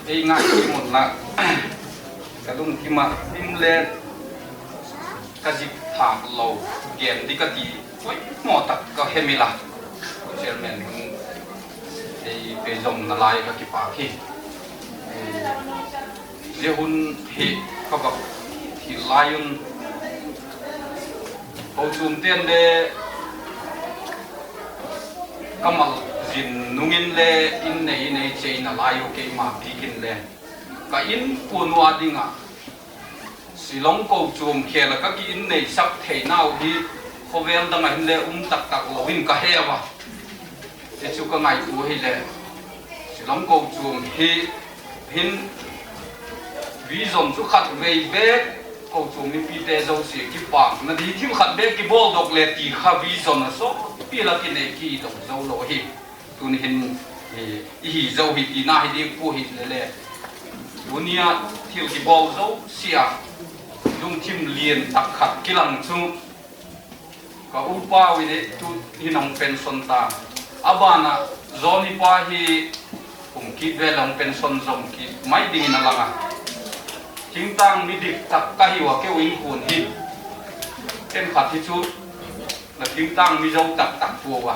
Ei ngai ki mun la, ka lungthim ah dim le ka zik thâk lo, gen di ka ti poimaw tak ka hem i la. Chairman hun ei pe zong nalai ka kipâk hi. Zia hun hi ka vak thil lai un, kochuamte'n le ka mal zin nung in le in nei in ei chei nalai u keima bik in le ka inkuan u â ding ah Shillong kochuam khêl ah ka ki in neisak theinau hi khawvel dang ah hin le um tak tak lo in ka he ua. Ti chu ka ngaitua hile Shillong kochuam hi hin vision chu khatvei bêk kochuam mipite zosia kipâkna di thil khat bêk kibawldok le ti kha vision a sawtpi la kinei kidok zo lo ahi. Tuni hin, eh, i hi zo hi tina hi diak pua hile le, tuni a thil kibawl zosia lungthim lian tak khat kilang chu ka upa u hi tu hin a hung pension ta. A ban ah Johnny pa hi kum kit vel a hung pension zom kit mai dingin a lang a. Thingtâng mi dik tak ka hiu a, keu inkuan hi. Ken khat hi chu la thingtâng mi zo tak tak pua a.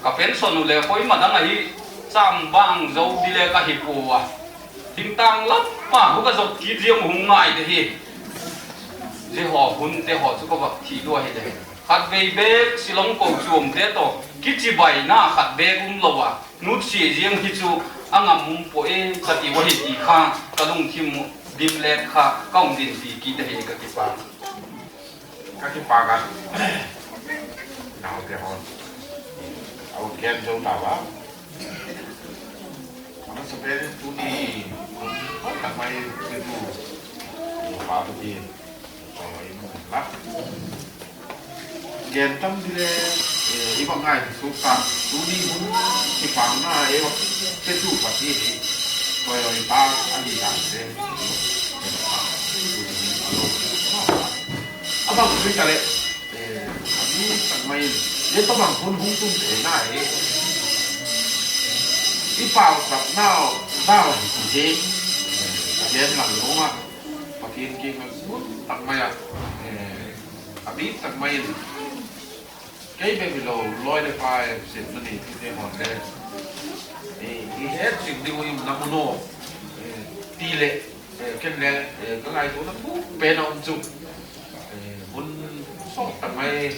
Ka pension u le koima dang ahi cham bang zo di le ka hi pua a. Thingtâng lam a hu ka zot kit ziang hung ngai de hi. Zia haw hunte haw chu ka vak thil ua hile, khatvei bêk Shillong kochuamte tawh kichibaina khat bêk um lo a, nutsia ziang hi chu a ngam um pua e ka ti ua hi ti kha ka lungthim dim le kha ka hung dinpi kit ahi, ka kipâk. Ka kipâk a. Naute haw, a gen zo ta ua. A masapen in tuni, hoi tak mai tu, pa Pathian, pa in la. Gen tam di le, I va ngai suk ta, tuni hun kipakna ei va petu Pathian hi, koi oi ta, a ni dan te, a bang zui ta leh, a bang tak mai in, zia tawhbang hun hung tung theina hi, i pauchapnau dau hi ti hi, a gen lang nuam a, Pathian kiang a hun tak mai a, a bik tak mai in, kei bep hilo, lawi leh pai sepna neitute haw le, i het sik ding uh i umna mun aw, ti leh, ken le, ka ngaituana pen a um chu, hun sawt tak mai,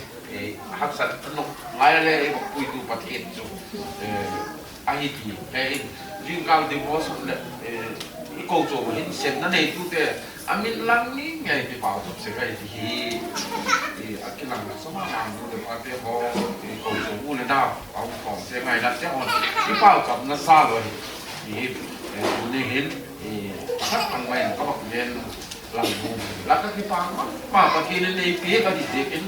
haksat a nop lai a le ei va puitu Pathian chu ahi ti he in, zingkal divorce leh i kochuam hin sepna neitute a min lang ni ngei ti pauchap sek ahi ti hi, a kilang sa ma ma nu leh pate haw, kochuam u leh nau a hung khawmte ngainate haw, i pauchapna sa lo hi, ti hi, tuni hin, a khat tak mai in ka va gen lang nu, la ka kipâk ma ma, Pathian in ei piak ahi ziakin,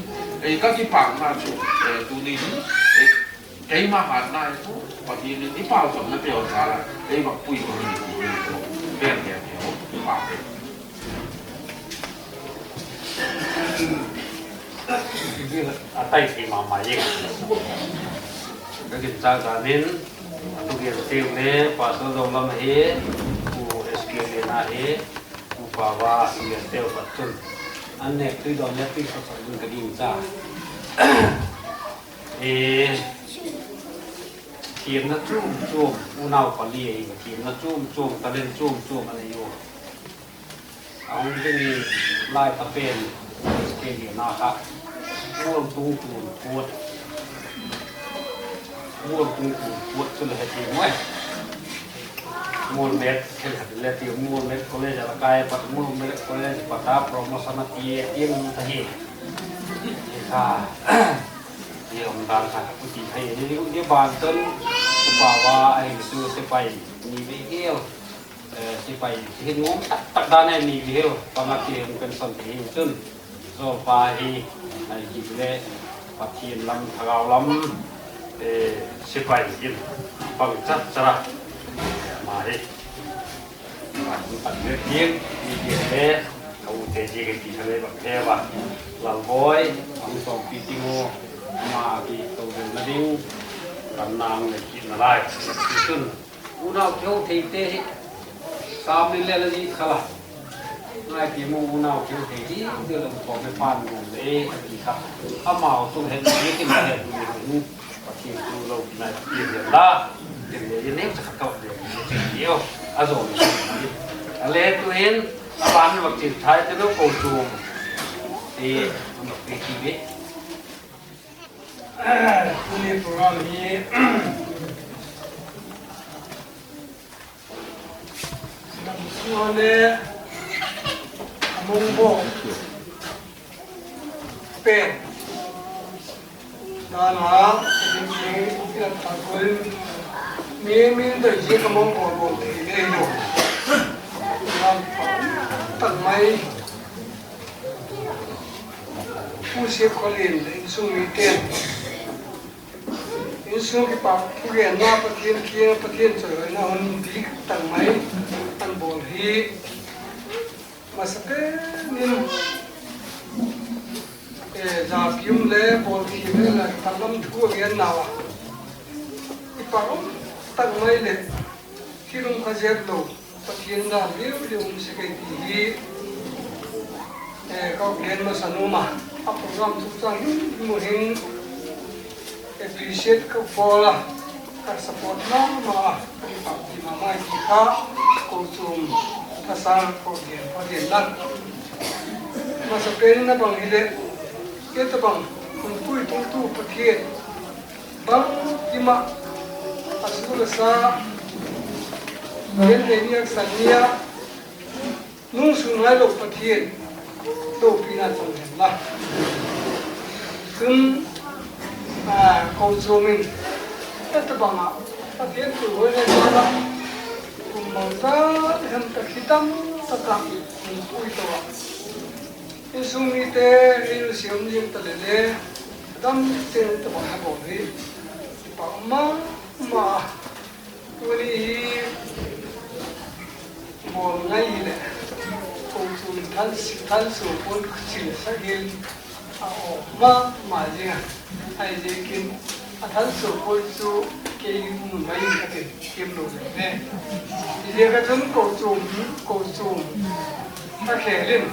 ka kipâkna chu, tuni hin, keima hatna hi chu, Pathian in i pauchapnate haw jal a ei va pui ahi ti hi, pen pen hi, kipâk e. A tai thei ma ma e. Ka ginchâk dan in, a thugen teu le Pastor Zolam ahi, Pu S K Lian ahi, Pu Pava, a thugen teu pat chun, an nêk tui dawn le tui sa sa ding ka gingcha. Thiamna chuam chuam, unau pali ahi, thiamna chuam chuam, talent chuam chuam a nei u. A hung ding lai ta pen, kei liana kha, mual tung tun puat, mual tung tun puat chu la he ti mai. Mual met khen khat le ti, mual met college a la kai pat, mual met college pat a promotion a ti e, ti um ta hi. Kha, ti um dan kha, u ti thei ni, ni ban chun, upa va ahi chu sepai ni ve hial. Sepai hi nuam tak tak dan e ni ve hial, panga ti um pension ti hi chun. Zawlpa hi, ahi le, Pathian lam, thagau lam, sepai in, pang chat chat a, ama hi. Pathian tak le tiang, ni ve le, ka ute ti ka ti kha le bang he va. Lalboi, ang sawmpi ting u, ama ki to deu na ding, kan nang le ki na lai, ti chun. Unau kiho theite hi, sam ni le la zi kha la. Ngai ti mu unau kiho thei ti, ti la ko me pan mu le, a ti kha. Amau tu hen ti ti ma he tu ni. Pathian tu lo nai ti le la. Ti le ye ne sa kha to le ti ti o. A zo ni. A le tu hin, a ban ni vak chin thai te lo ko tu. Ti, ma ti ti ve. Tuni program hi lam sua le a mong bawk pen dan a, ding ding i la thak ko in, mi, mi doi zia ka mong bawk bawk thei le lo. Lam tak mai. Pu Siakhawlin le insung mite'n, insung kipak thugenna Pathian kiang, Pathian chawihoina hun bik tak mai an bawl hi, masapen in, zapi um le bawlkhial le la khat lam thu a gen nau a, kipak um tak mai leh, thil um kha zet lo, Pathian dan liu liu um sek ei ti hi, ka gen masa nuam a, a program thu chang him him u hin, appreciate ka bawl a, ka support ma ma a, ka kipakpi ma ma ei ti kha, kochuam thasâng ka gen, ka gen dan. Masapen in a bang hileh, kei tabang hun puitungtu Pathian, bangkim ah, a su le sa, gen le ni a san ni a, nung sun ngailo Pathian, lopina chang hen la. Chun, kochuam in, kei tabang ah, Pathian puihuai le sa la, kum bangza hem tak hi tam tak ah, hun pui to a. Insung mite, ei nusia um zing ta le le, Dam te tawh a bawl hi, pa ma ma. Tuni hi bawl ngai hileh, kochuam thal si, thal suapui silsak hin a awk ma ma zing a. Ahiziakin a thal suapui chu kei mun mai in ka tin tiam lo le ne. Hiziak a chun kochuam, kochuam a khel in,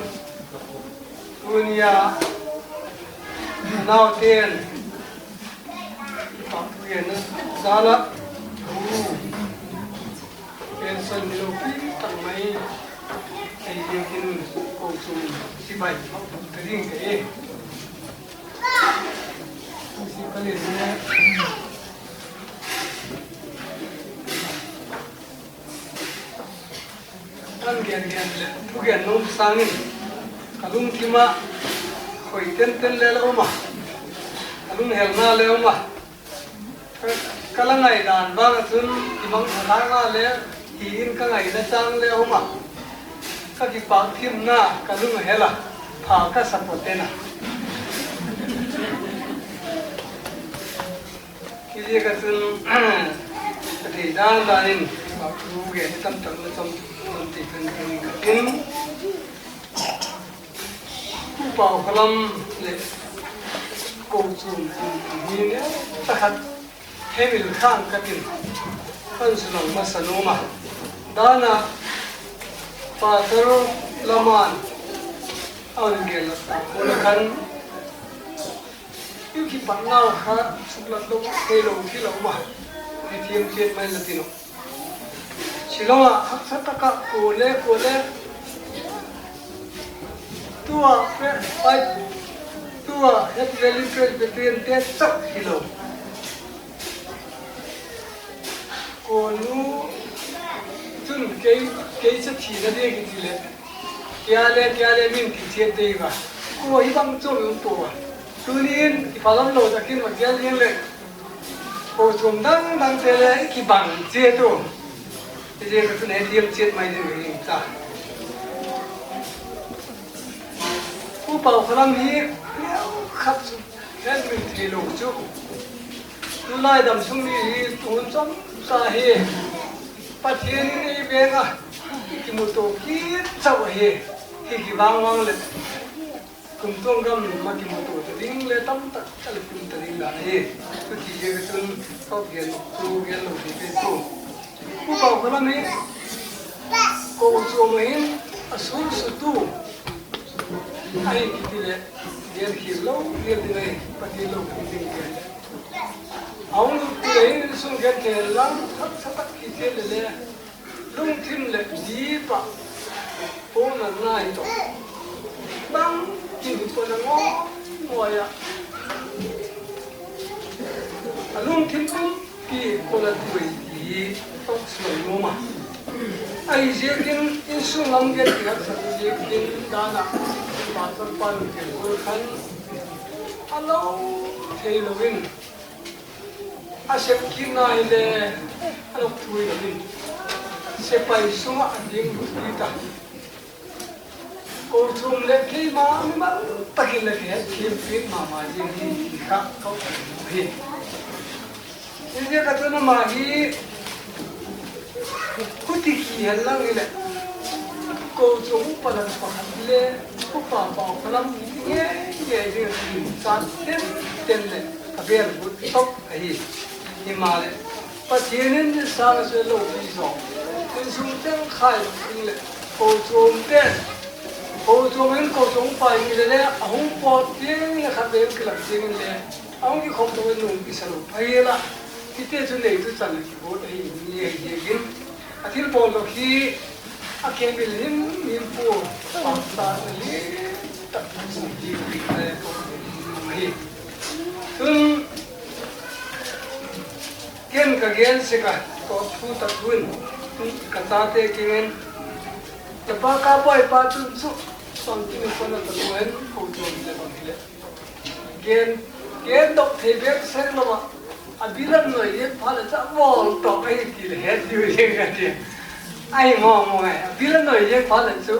tuni a nauten, pa pu gen na zala, u, pension ni lo pi tak mai, ei ziakin kochuam sipai ka ding ka e. Si ka le ne. Kan gen gen leh thugen nuam sâng in ka lungthim ah khoi ten ten le la um a, ka lunghelna le um a, ka, ka la ngaidan vang ah chun i mang tha thâk a le, hi in ka ngaina châng le um a, ka kipâk thiamna ka lung a hel a, pha ka sa pua ten a. Hiziak a chun, ka thei dan dan in, pa pu gen tamtak la cham, cham ti pen pen ka tin. Pu Paukhalam leh kochuam hi ne ta khat hemil khang ka tin, kan sulang masa nuam a. Dan a, Pastor Laman a hun gen la ta, pu la khan, i kipatnau kha suklat lo, theilo thil a um a, i thiam chiat mai la tin uh. Shillong ah haksa tak ah kuale kuale, tua, tua Happy Valley Presbyterian te chak hilo, kuanu chun kei, kei cha thina ding kiti leh, tia le, tia le min ti chiat dei va. Kua hi bang chuam um pua a. Tuni in i phalam lo tak in va gel ding leh, kochuam dang dangte le kibang chiat u. Hiziak a chun he thiam chiat mai ding hi ta. Pu Paukhalam hi neu khat chu hemil theilo chu, tulai dam sung ni hi tuhun chawm sa hi, Pathian in ei veng a, i kimutua kit chau ahi. Hi kivang vang leh, kumtuang gam ma kimutua ta ding le tamtak a le kum ta ding dan ahi. Chuti ziak a chun ka gen chu gen lo ding ka hi pua. Pu Paukhalam hi kochuam ah hin a sûn sutu ahi kiti leh, gen khial lo, gen ding ahi, Pathian lo kum ding gen. A hung lut ti leh hin insung genthei lam haksa tak hi ti le le, lungthim leh dip ah, pawtna nai tawh, bangkim hi pawtna ngawi ngawi ah, a lungthim pumpi pawtna tuai ti hi tawk silo nuam a. Ahiziakin insung lam gen ti haksa ziakin dan ah, pastor pa nu ken kul khan a lo theilo in, a sep kit nai le a lo thui lo in, sepai sung ah a ding lut kit a. Kochuam leh keima mimal tak in le kihetthiam kit ma ma zing hi ti kha ka mu hi. Hiziak a chun ama hi huti kihen lang hileh, kochuam upa lam pakhat le, Upa Paukhalam ngei ngei ding a kimu chan ten ten leh a bel gut tawp ahi. Himaleh, Pathian in ni sâng a chu lopi zaw, insung chengkhai lo ding leh, kochuam pen, kochuam in kochuam upa hi le le a hung pawt tiang leh khatvei kilang tiang in le, a hung kikhoplo in nung kisa lo ahi la, hiti chu neitu chan leh kibuat ahi ni ahi ziakin, a thilbawl lo hi a kemil him him pua, pâkchatna lian tak tak sung hi ti ka le ka hi. Chun, ken ka gen sek a, ka thu tak hun, ka chate kiang in, ka pa ka pai pa chun chu, bangkim in pawtna ta lo hen, kochuam hileh bang hileh, gen, gendok thei bek sek lo ah, a bil a noi ziang phat leh chu a bawl tawk ahi ti leh het diu ziang ka ti. Ahi maw maw e, a bil a noi ziang phat leh chu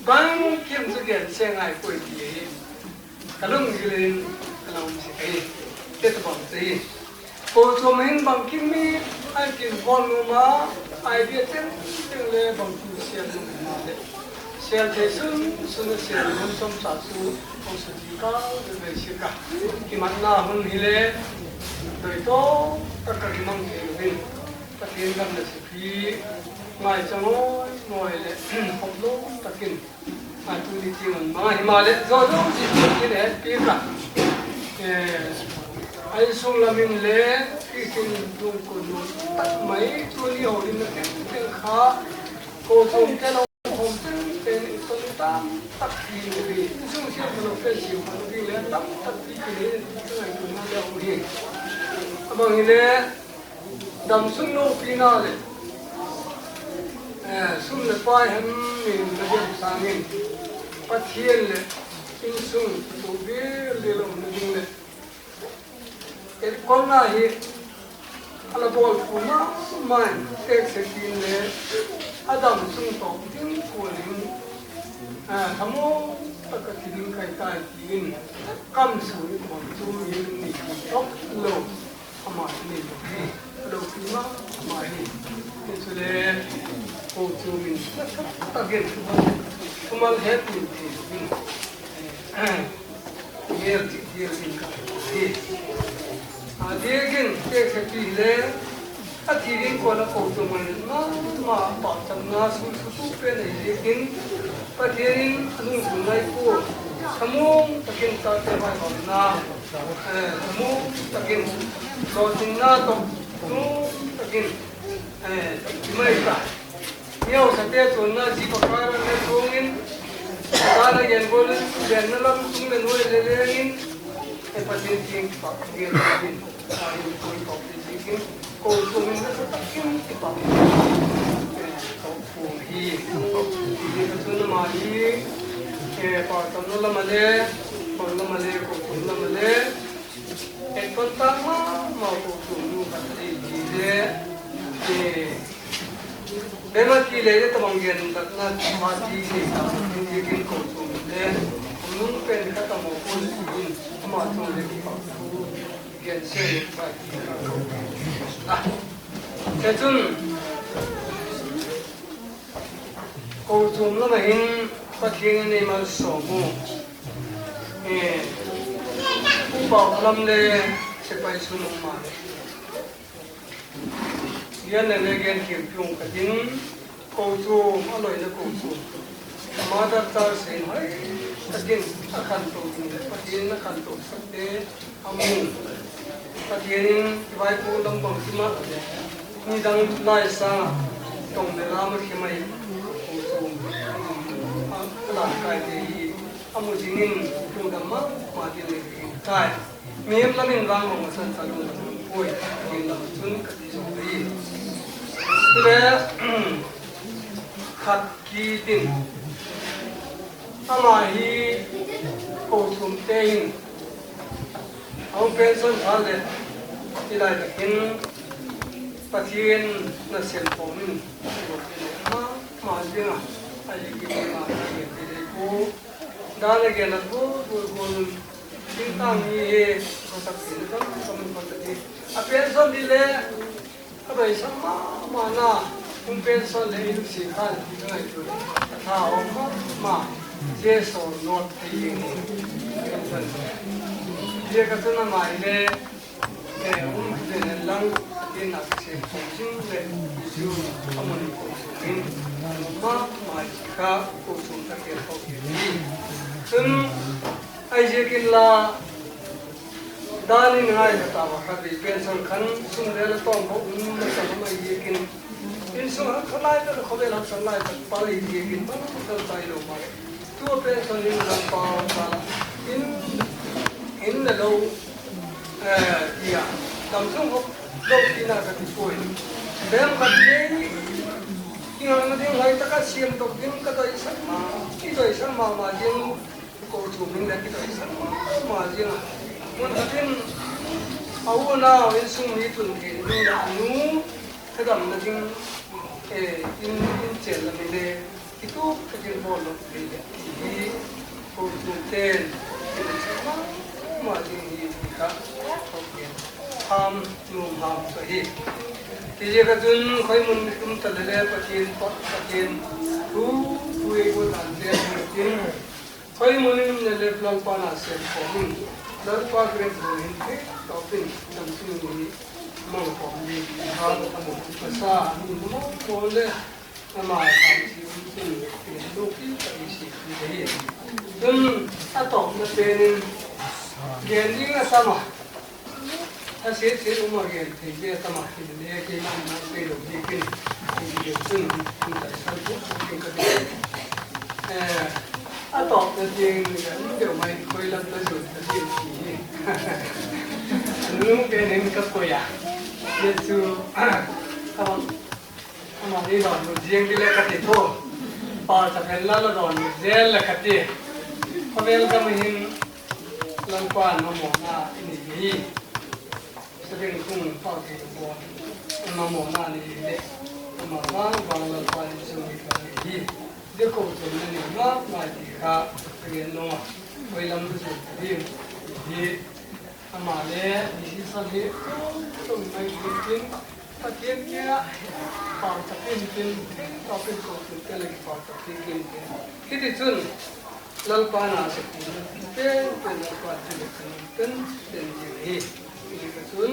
bangkim chu gen sek ngai puai ti ahi. Ka lunggil in ka um si ahi. Te tabang te hi. Kochuam hin bangkim mi ai kin hon nu ma, ai bia teng teng le bangkim sial nu ma le. Sial thei sun sun a sial hun som sa su, hong su ti ka, le le si ka. Kimatna hun hi le, doi to, ka ka kimang thei lo hin. Pathian gam na si phi, ngai chang oi, ngai le, hop lo, takin. A tu ni ti man ma hi ma le, zo zo si ti le, pi ka. Eh, ai sung lamin le, i sin dung ko nu, tak mai, tu ni ho din na teng teng kha, ko sung te lo, hom teng teng, i ton tam, tak ti ni bi. Sung sial lo pe si, ma bi le, tam, tak ti ni, tu ngai tu na le, hom hi. Abang hi le, Dam sung lopina leh, eh, sum leh pai hem in la diam sâng in, Pathian leh insung tu bil dil umna ding leh, etkolna hi a la bawl pua ma ma in, tekse tin le, a dam sung tawh ding kuan in, eh, thamuang tak a ti ding kai tai ti in, kam su ni kuan chu mi ni thawk lo. Ama hi nei lo hi, lo pi ma ma hi. Chule, kochuam in, tak in, thumal het in, ti in, gel ti gel in ka hi. A diak in, tekse ti le, a ti ding kuan a kochuam in, ma ma pâkchamna sung su tu pen ei diak in, Pathian in a lungthim nai pua, thamuang tak in tate vai bawlna, eh, thamuang tak in, lawtinna tawh, thamuang tak in, eh, i mai ta. Miau sate chunna zi pakara le thung in, ta na gen gol, genna lam tung le nuai le leng in, eh, Pathian kiang kipak gen in, a in koi kop ti zi in, kochuam in na sa tak in kipak, eh, kop pu hi. Ti ka chun ama hi, eh, pâkchamna lam a le, pâkchamna lam a le, kochuam lam a le, Ei kon tak ma ma ko tu nu khat ei ti le, eh, bema ti le le tabang gen tak na ma ti le ta, ti kin ko tu le, nung pen ka ta mo ko si in, ama tu le ki pa tu, gen se le pa ti ka ko. Ah, te chun, Kochuam lam ah hin Pathian in ei malsawm u. Eh, upa lam le sepai sun um ma le. Gen le le gen thiam piung ka ding. Kochuam, a loina kochuam. Mother Church in hoi, ka ding, a khanto ding le, Pathian in a khanto sakte, a mu. Pathian in vaipu lam bang sim a, nidang lai sâng a, tong le lam a khe mai, kochuam, a, a lam kaite hi, a mu zing in, lungdam ma ma ding le ding tai. Mihem lam in vang bang a san cha lungdam puai, Pathian lam chun ka ti zo hi. Chule, khat ki tin, ama hi kochuamte in, a hung pension tha le, i lai tak in Pathian nasem pawm in, ma ma zing a, a zi ki ma ma zing a, ti le ku, dan a gen a ku, ku, ku, tin tang ni he, ko tak tin tam tam ko tak ti, a pension di le, ka doi sak ma ma na, hung pension le i lu si khan ti ngai tu, a tha um ma ma, zia so not thei ding, pension, zia ka chun a mai le, eh, um, zia nen lang, a tin a ka se ko ching le, i chu, a mun ko ching, ma ma kha, ko chun ka ke ko ki. Chun, ai zia kin la, Dan in ngai ka ta va kha vei pension khan sum le la tawm bo um na sa mai ziakin. Insung haksa lai ta, khawvel haksa lai ta, pa lei ziakin bang kal tai lo mai. Tu a pension in lam pa ta la. In, in le lo, eh, tia. Dam sung hop lo tina ka ti puai. Bem ka ti, i ngai ma ding lai ta ka siam tok ding ka doi sak ma, i doi sak ma ma ding. Kochuam in le kidoi sak ma ma zing a. Mun khat in a u a nau insung mi tun thei ding le a nu thadamna ding, eh, in, in chênna mi le kituak tak in bawl lo thei le ti hi kochuamte'n kidoi sak ma ma ding hi ti kha, kham nuam ham ka hi. Tiziak a chun khoi mun tum ta le le Pathian pa, Pathian thu, thu ei guat dan te hin tin, khoi mun in le le Lalpa na sep khawm in, Lalpa kiang hin thei tawp in dam tu ni mang khawm ni ti kha a mu ka sa, a mu maw maw le, ama kha ti um tin, ti lo pi ka i si ti hi. Tun a tawpna pen in, gen ding a tam a, a se se um a gen thei ve a tam a, hi le kei lam na pe lo ni kin, ti hi chun, in ta san tu, in ka ti. Eh, a tawpna tiang in ka, in deu mai khoi lam la zuan ka ti hi. Nung pen in ka koi a. Ye chu, ka bang, ama ni dawnhu ziang di le ka ti thu. Pau tak in la la dawnhu zel le ka ti. Khawvel gam hin Lalpa'n mamawna i nei hi. Sabeng kung pau thei bawl, mamawna nei le, ama vang vang Lalpa'n i zui ka nei hi. Zia kochuamna nei ma ma ti kha ka gen nuam a. Khoi lam la zuan ka ti hi. Ama le decision hi tawm tawm mai hi tin, Pathian kiang ah pauchap intin, pauchap in kochuamte leh kipauchap kit intin. Hiti chun Lalpa na sep tina pen pen Lalpa ti le kan pen pen ti hi. Hiti ka chun,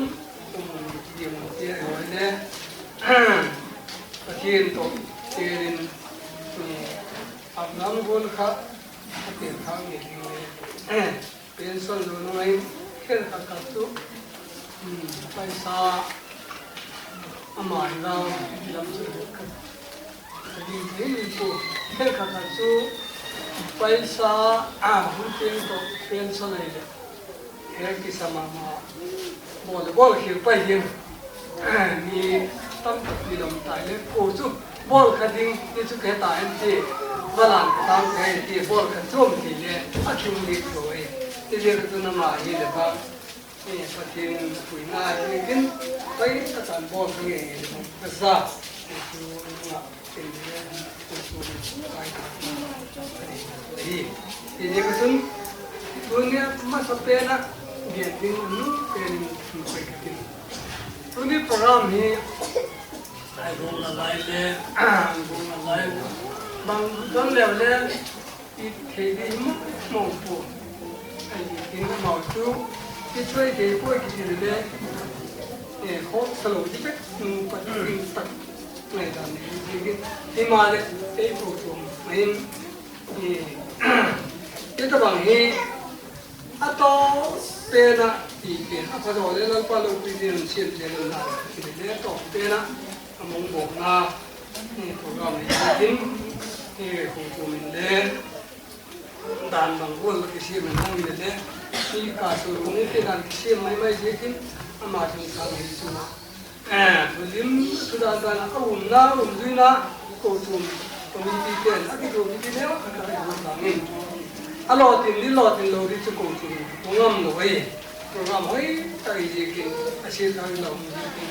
um, um, ti, um, ti, ai, le, Pathian tawh, te in, eh, Abraham gual kha, a pen kha nge ding le, pension lo nung ai, khenkhat khat chu, um, paisa, ama hi lam, lam chu, ka, ka ding thei pu, khenkhat khat chu, paisa, a, hun pen tawh, pension ai le, he kisa ma ma, bawl le bawl khial pai hin. Mi tam tak mi lam tai le ko chu bawl kha ding ti chu ke ta en ti, balan ka tang te ti bawl kha chuam ti le a chung dik lo e. Ti le ka tu na ma hi le ba, e, Pathian puina hi kin, pai ka tan bawl kha nge nge le ka za. Ti chu nga. Hi, hi ka chun, tuni a masa pen a gen ding a nu pen in thu koi ka tin. Tuni program hi, ai bung a lai le, bung a lai, bang don le le, i thei di mo mo pu. Ai ding amau chu, i chuai thei puai kiti le, e, khawk sa lo di pek, nu pa ding tak. Ngai dan ni hi hi. Himaleh, ei ko tum mai in, i, i tabang hi, a tawp pen a, i pen a pha zaw le Lalpa lopi ding siam zel lo na, i le tawp pen a, a mong bawkna, i program hi hi, i ko tum in le, dan bang gual la kisiam in hang le le, i ka su rung i te dan kisiam mai mai ziakin, ama chung sang hi chu. Eh, thulim, thudan dan a umna, um zuina, kochuam, committee ten, a kituak kiti neu khat a i hun bang in. A lawtin di, lawtin lo di chu kochuam, u ngam lo ai. Program hoi tak i ziakin, a sia thang lo i ziakin.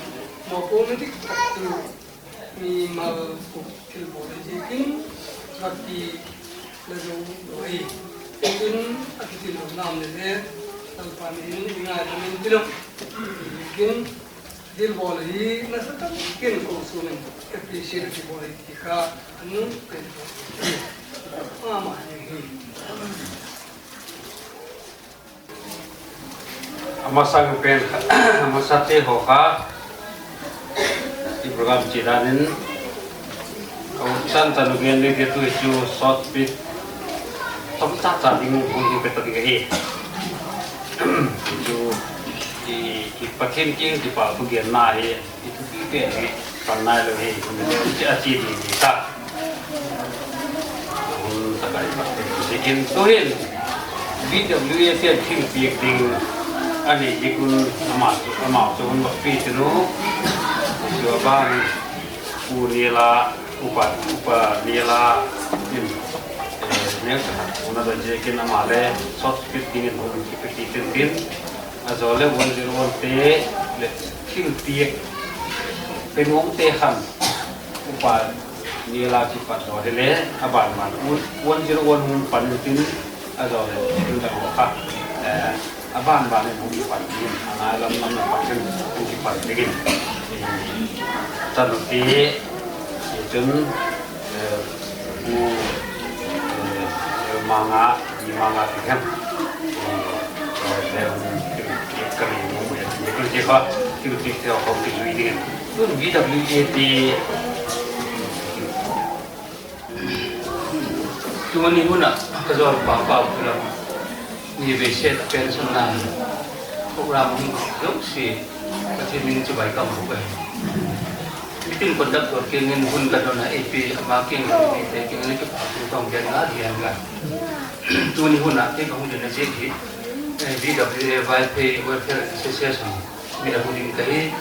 Mawpuakna dik tak chu, mimal puk thil bawl i ziakin, vak ti la zo lo ai. Chun, a kiti lo nam le le, Lalpa min in, i ngai lam in ti lo. I ziakin, Thil bawl hi nasa tak in kochuam in appreciate a kibawl hi ti kha a nu pen ma ma hi. A masang pen kha, a masate haw kha i program chia dan in, a um chan chan u gen ding te tu chu short speech tam cha cha ding hun hi pe ta ding ahi. Chu i, i Pathian kiang kipak thu genna hi i thupi pen hi pan nai lo hi, hun a chi di di ta. Hun tak ah i Pathian ziakin tuhin V W A te thilpiak ding a nei dik un, ama chu, ama chu hun vak pi tin u. Chu a ban Pu Niala, Upa, Upa Niala in, eh, neu sa khat hun a doi ziakin ama le short speech dingin hun kipe ti tin tin. A zaw le one zero one te le thilpiak pe nuamte khan Upa Niala kipat zaw hile a ban ban one zero one hun pan tin a zaw le thil dang kha, eh, A ban ban in hung kipan dingin, a ngai lam lam na pan in hung kipan dingin, eh, chanu ti, eh, chun, eh, u, eh, Manga, i Manga ti hem, eh, eh, le hung ki, ki, ka ri mu mu ya, ki, ki, ki, ki, ki, ki, ki, hung kizui dingin. Tun V W A ti, Tuni hun ah ka zawlpa Paukhulam ni vei sep a pension na program hung zosia Pathian min chibai ka mu ka hi. Meeting conductor kiang in hun ka don a, A P ama kiang in, te kiang in kipâk thu ka hung gen ngal hian la. Tuni hun ah kei ka hung dinna ziak hi, eh, V W A Vaiphei Welfare Association min a hung ding ka hi,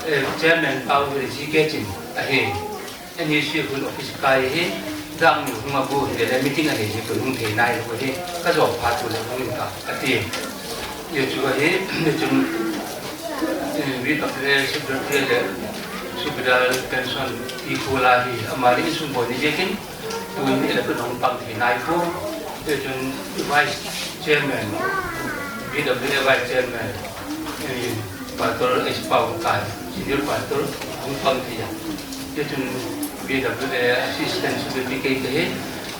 eh, chairman pau hi G K Chin ahi. N E C hun office kai hi, dang ni hung a bu hi le meeting a nei hi kun hung thei nai lo hi, ka zawlpa tu le hung in ka, ka ti. Zia chu ahi, zia chun, eh, V W A secretary le subedar pension ti khu la hi, ama le insung bawi ni ziakin, tuin i le kun hung pang thei nai pua. Zia chun vice chairman, V W A vice chairman, eh, Pastor S Pau Kai, senior pastor, hung pang thei a. Zia chun V W A assistant secretary kei ka hi.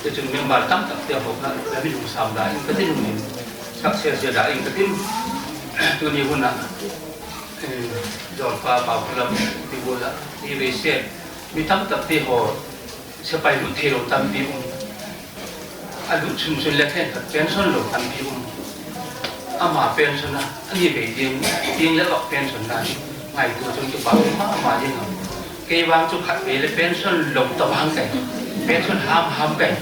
Zia chun member tam takte haw kha la min hung sam da in ka tin, hung in success zia da in ka tin. Tuni hun ah, eh, zawlpa Paukhulam ti gual ah, ni vei sep mi tam takte haw sepai lut theilo tampi um. A lut sun sun le khenkhat pension lo tampi um. Ama pension a, a ni vei tiang, tiang le vak pension na hi ngaitua chun kipak ma ma ding a. Kei vang chu khatvei le pension lo ta vang kai. Pension ham ham kai.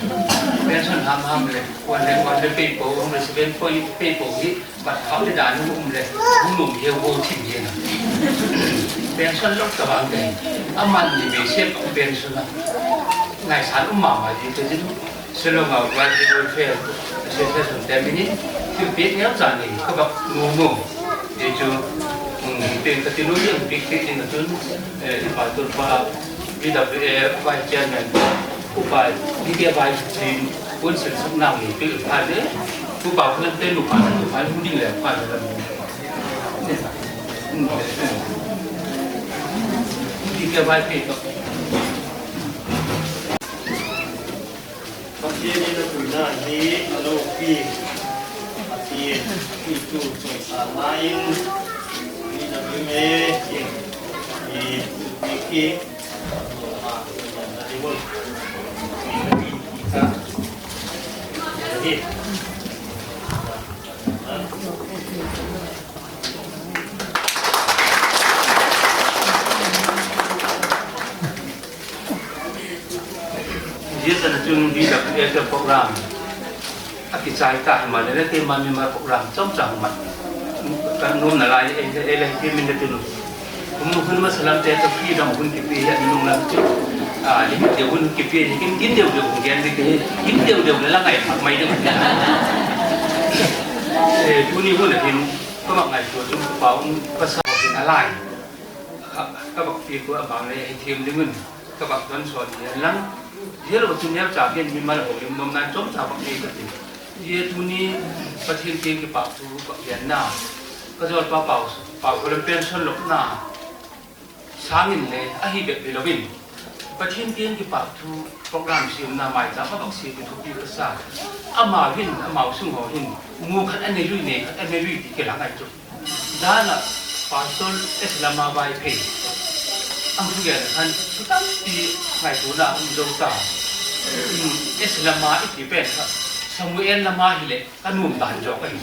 Pension ham ham le, one le, one le pei po, hung le seven poi pei po hi, bat khau le dan hung um le, hung um hiau bo thim hian a. Pension lo ta vang kai. Aman ni vei sep pension a. Ngaisan um ma ma ding ka tin. Shillong a Vaiphei Welfare Association te min in thilpiak neucha nei ka vak nuam u. Zia chu, um, pen ka ti nuam piak piak ding a chun, eh, i Pastor pa, V W A Vice Chairman, Upa D K Vai tin, kun sil sak nang ni pil pha le, Upa Khulam te nupa, nupa hung ding le pha le lam. D K Vai te to. Pathian in a tuina hi a lopi, Pathian tuitu chawisâng ma in, mi na mi me, i, i, i, i, a, a, a, a, a, a, a, a, a, a, Zia tan a chun V W A te program a kichai ta himaleh, keima mimal program chomcha hung mat ka nuamna lai ei le, ei le hi min le tin u. Hun, hun masa lamte ta freedom hun kipia hi a nung lam chu, a, limit deu hun kipia hi, kin, kin deu deu hun gen ding hi, kin deu deu le la ngai thak mai ding. Eh, tuni hun a hin ka vak ngaitua chu pa um ka sa hin a lai. Ka, ka vak piak ua bang le hi thiam ding un, ka vak don sawn hi a lang. Zia lo chu neucha gen mimal ho lim nuam nan chomcha vak nei ka ti. Zia tuni Pathian kiang kipakthu vak genna, ka zawlpa Pau, Pau Khulam pension lopna sâng in le ahi bep hilo in, Pathian kiang kipakthu program siamna maichâm a vak sia ti thupi ka sa. Amau hin, amau sung haw hin, mu khat a nei lui, nei khat a nei lui ti kilang ahi chu. Dan ah Pastor S Lama Vaiphei a thugen khan thu tampi ngaituana um zo ta. S Lama i ti pen kha Samuel Lama hileh ka nuam dan zawk ahi.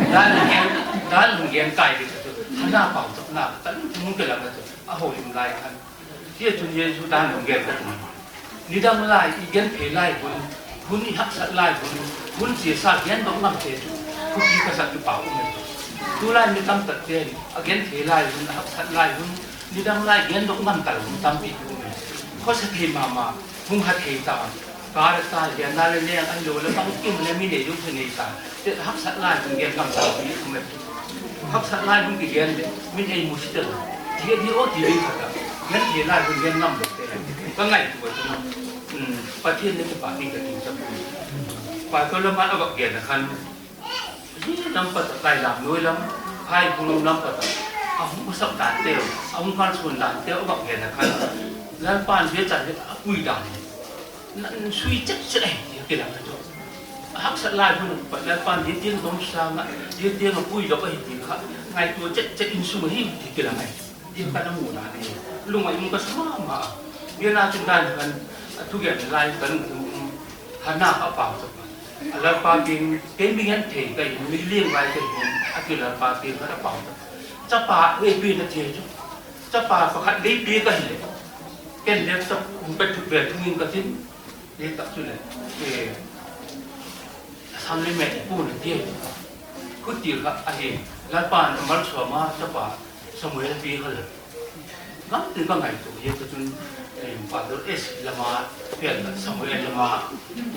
Dan hung gen, dan hung gen kai ding chu, Hana pauchapna ka lungthim hung kilang a chu, a holim lai khan. Zia chun Jesu dan hung gen ka ti. Nidang lai i genthei lai hun, hun i haksat lai hun, hun chiasa gendok ngamte chu, thupi ka sak kipak um e. Tulai mi tamtakte'n a genthei lai hun, a haksat lai hun, nidang lai gendok ngam talo hun tampi um e. Khawsa thei ma ma, hung ha thei ta, kâr a ta, lianna leh leng ahiloleh bangkim leh mi nei dungzui nei ta, te haksat lai hun gen ngam talo mi um e. Haksat lai hun kigen leh min ei musit talo. Zia di aw ti ding khat a, genthei lai hun gen ngam lote ka ngaitua chu, Pathian le kipak ding ka ti chu. Pastor Lama a vak gen a khan, Hi lam pat ah, Kailam nuai lam, Phaikhulum lam pat ah, a hung sak danteu, a hung kalsuan danteu a vak gen a khan, Lalpa'n zia chan hi a pui dan hi nan sui chet chet ahi ti kilang a chu. A haksat lai hun a pat Lalpa'n zia tiang dom sâng ah, zia tiang a puidok ahi ti kha ngaitua chet chet in sung ahi ti kilang ahi. Zia ka na mu dan hi, lung a um ka sa ma ma a. Zia na chun dan khan, a thugen lai ka lungthim um, Hana a pau ta kha, a Lalpa kiang, ken mi gen thei ka hi, mi liang lai ka hi, a ti Lalpa kiang khan a pau ta. Chapa ei piakna thei chu, chapa pakhat lei piak ka hileh, ken le cha hung pe thuk ve thung in ka tin, zia tak chuleh, e, Sam le met i pu na ti ahi. Khuti kha ahi, Lalpa'n a malsawm a chapa Samuel pia kha le. Gam tin ka ngaitua hi ka chun, Pastor S lama, Samuel lama,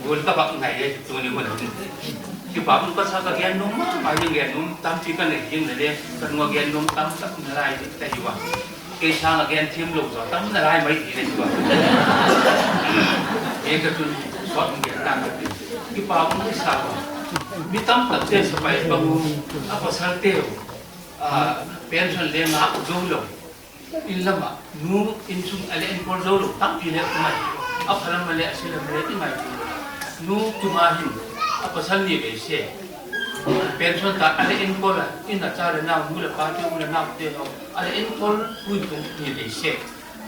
gual ka vak ngai e tuni hun. Kipak um ka sa, ka gen nuam ma ma, gen nuam tampi ka nei ding le le, ka nung a gen nuam tam tak na lai ding ka hi ua. Kei sâng a gen thiam lo zaw tam na lai mai ti le hi ua. Hi ka chun sawt gen tang ka ti. Kipak um ka sa ua. Mi tam takte sapai pang u, a pasalteu, pension le ngak zo lo. In lam ah nu, insung a le enkol zo lo tampi le um ai. A pha lam a le a sia lam a le i ngaitua. Nu tima hin a pasal ni vei se, pension ta a le enkol a, in a cha le nau, nu le pate, u le naute haw, a le enkol puitung ni vei se.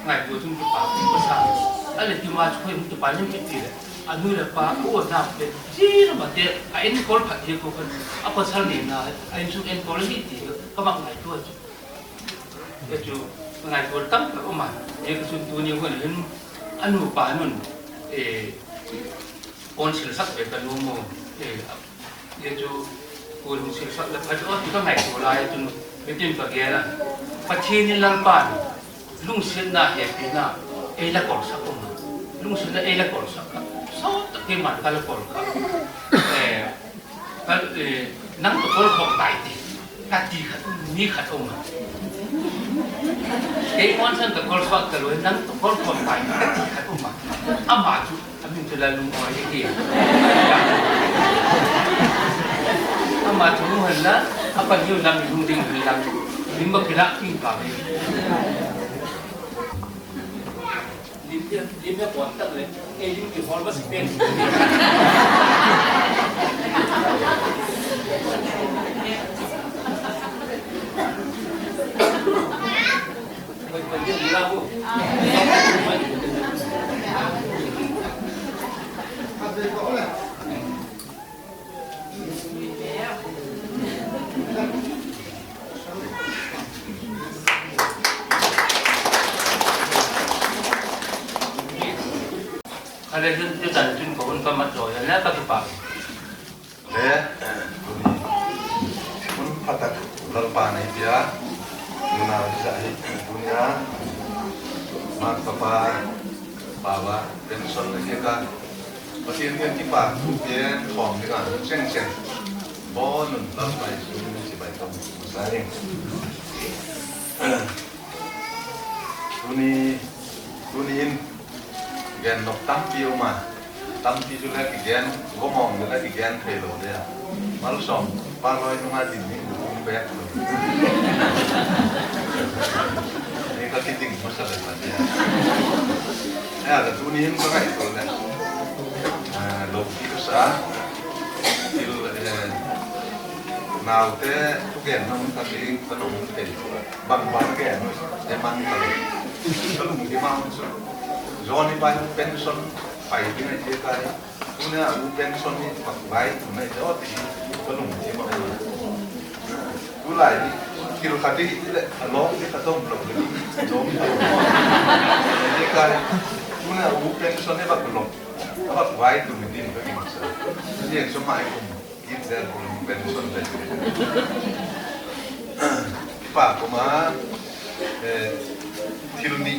Ngaitua chung kipak um ka sa. A leh tima chu hoi hung kipai lam kiti leh, a nu leh pa, u a naute, zia lam ate a enkol phat hi ko khan, a pasal nina a insung enkol ahi ti ka vak ngaitua chu. Zia chu ngaitua tam tak um a. Zia ka chun tuni hun hin a nupa nun, council sak ve ka nuam u. Zia chu kuan hung silsak le pha chu a ti ka ngaitua lai a chun, hitin ka gen a, Pathian in Lalpa'n lungsiatna, hepina ei la kolsak um a, lungsiatna ei la kolsak kha, sawt tak keima'n ka la kol kha, nang tawh kolkhawm tai ti, ka ti khat, mi khat um a. Kei council ka kolsak talo, nang tawh kolkhawm tai ti ka ti khat um a. Ama chu a min chu Lalung ahi ti. Ama chu mu hen la, a pan hiu lam hung ding hi lam, lim ba kila king ka hi. Lim, lim he pon tak le, ei lim kihol ba si pen. Kha le hin ti tan tin ko hun ka mat zaw le ka kipak. Le, tuni hun pha tak Lalpa'n ei pia, nunau hi za hi, tuni a, ma ka pa, pa va, pension le ke ka, Pathian kiang kipakthu gen khawm ding a, cheng cheng bawn un Lalpa Jesu min in chibai ka mu sa ing. Tuni, tuni in gen nop tampi um a, tampi chu le kigen, gomawng le kigen theilo le a. Malsawm pa loi nung a din ni um bek lo. Ni ka kiding masa le pa dia. A, tuni in ka ngaitua le, lo ki ka sa, thil, naute thugenna mun tak hi ka lungthim thei lo. Bang bang gen, e man ka lo. Ka lungthim a um chu, Johnny bai pension pai ding ahi ti ka hi. Tuni a u pension hi vak pai ding ahi ti ka lungthim a um. Tulai hi thil khat hi leh a lawk ding khat um lo le, lawk ding khat um lo. Ti ka hi. Tuni a u pension hi vak lawk, a vak pai ding ahi ti ka gingcha. Zia chu mai kum kit zel kum pension le. Kipak um a, thil ni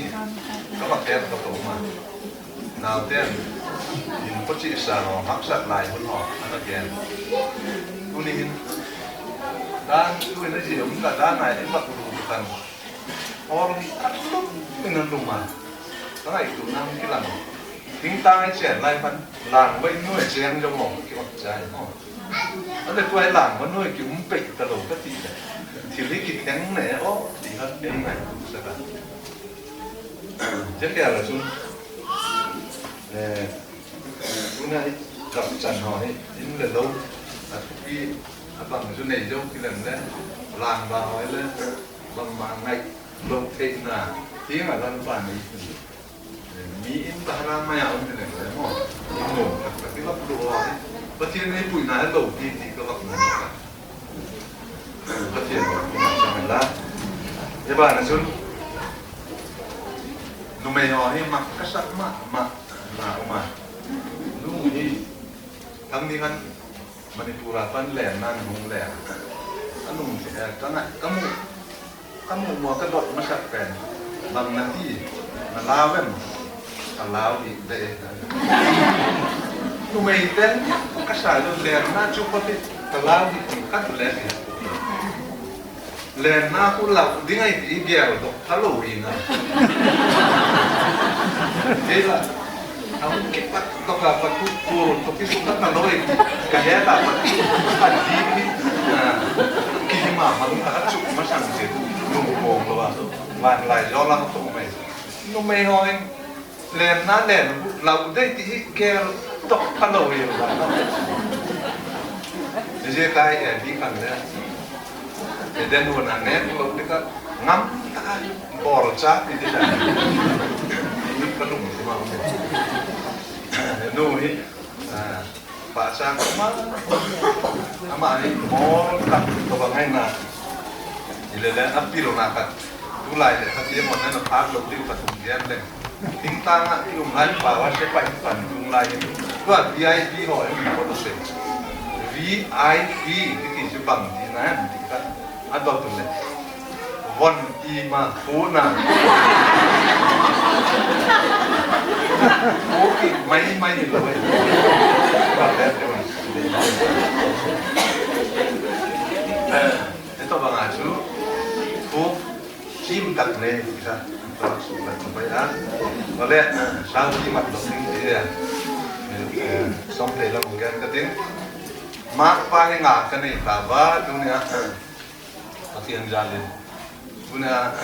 ka vak tel ka to ma. Naute'n in ko chi sa lo, haksat lai hun haw a na gen. Tuni hin dan tu in a zia um ka dan ai in vak lu kan. Awl hi a lum in a lum a. Ka ngaituana kilang. Thingtâng i chen lai khan, lang vai nu e cheng jong lo ki vak chai maw. A le tuai lang ma nuai ki um pei ta lo ka ti le, thil hi ki theng ne aw ti kha ken ngai sa ka. Zia khel a chun, eh, tuna i gam chan haw hi, in le lo, a thupi, a bang chu nei zo ki lem le, lang ba haw le, bangma ngai lo theina, tiang a Lalpa nei. Mi in ta hana mai a um ti leng le maw. In lo tak tak i lap lo a. Pathian ei puina he lo ti ti ka vak mu ka. Pathian lo ti na chang la. E ba na chun. Numei haw hi mak ka sak ma ma na um a. Nu hi. Thang ni han. Manipur a pan lenna hung le. A nung, eh, ka ngai, ka mu, ka mu mua ka dot masak pen. Bang na ti, na lau em? Ka lau hi de. Numei ten, ka sa lo lenna chu ko ti, ka lau hi ti, ka tu le ti. Lenna khu lau ding ahi ti gel dok tha lo hi na. Kei la, a hung kipat dok a pat khu, kul to ki suk na lo hi. Ka he la pat khu, a di hi. Ki hi ma ma lung a chu ma sang che tu, lung kong lo a. Van lai zo la to mai. Numei haw in. Lenna len lau dei ti hi gel dok tha lo hi la. Zia kai e bi kan le. E den hun a nek lo ti ka ngam ta ka bol cha ti ti da. Ni ka lung ti ma. Nu hi. A, pa cha ka ma. Ama hi bol tak to ba ngai na. Ile le a pil na ka. Tu lai le ka ti mo na na phak lo ti ka tum dian le. Thingtâng ah i um lai pau a sepai pan tung lai in, tua V I P haw em ko se. V I P ti ti chu bang ti na em ti kha. A dot le. Von i ma pu na. Pu ki mai mai lo e. Ba le te. Eh, e to bang a chu. Pu Kim tak ne, isa, tak su tak pai a. Ole, sau ki mat lo ding ti a. Eh, som te lo gen ka ding. Mak pa hi nga ka nei ta ba, tunia, Pathian jal in. Tunia,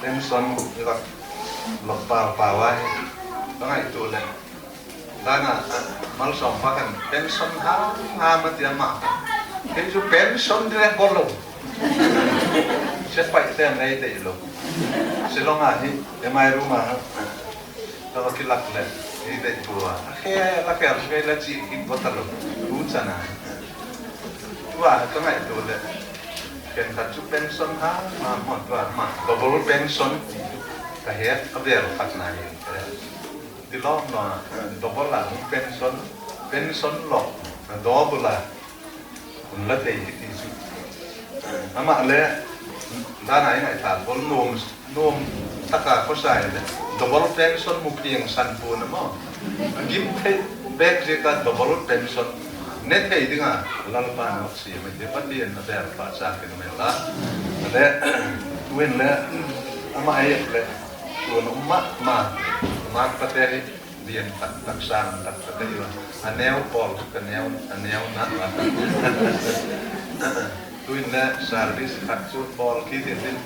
pension, i vak lok pau pau a hi. Ka ngaitua le. Dana, Malsawm pa khan pension ha, ha ma ti ama. Kei chu pension di le bol lo. Sepai ten nei dei lo. Shillong a hi, M I room a. Ka va kilak le, ei dei tua. Khe, la khe, khe la chi, ki bol ta lo. Tu chana. Tua, ka ngaitua le. Ken khat chu pension ha, ma, ma, tua, ma. Double pension. Ka he, a bel khat na hi. Ti lawm lawm a, double a, pension, pension lawm, double a, hun la thei ti chu. Ama le, dan a i ngai ta, bol nuam, nuam tak a khawsa le, double pension mu piang san pua'n a maw. A gim thei bek ziak a double pension ne thei ding a, Lalpa'n a siam a, Pathian a bel pa cha kin mai la. Le, tuin le, ama ai le, Tu'n um ma ma, Mak pate hi lian tak tak, sang tak tak ahi a. A neu pawl chu ka neu, a neu na ma. Tuin le service khat chu pawl kit in tin,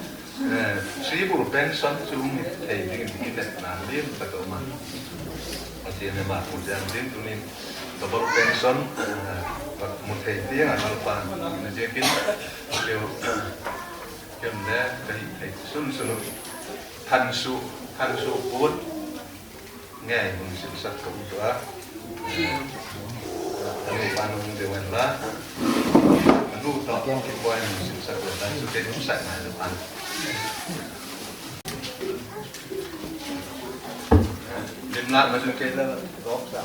eh, triple pension chu hung hi thei ding in kinepna lian tak a um a. Pathian in ma pu jang tin tunin double pension, eh, mu thei ding a Lalpa'n na ziakin, keu, Ken le ka hi thei sun sun u. Thansu, Thansu Put. Ngei hun silsak ka u tua. Anu pa nu de wen la. Anu to ki boy hun silsak ka Thansu te hun sak ngai lo an. Lim la ma sun ke la dok sa.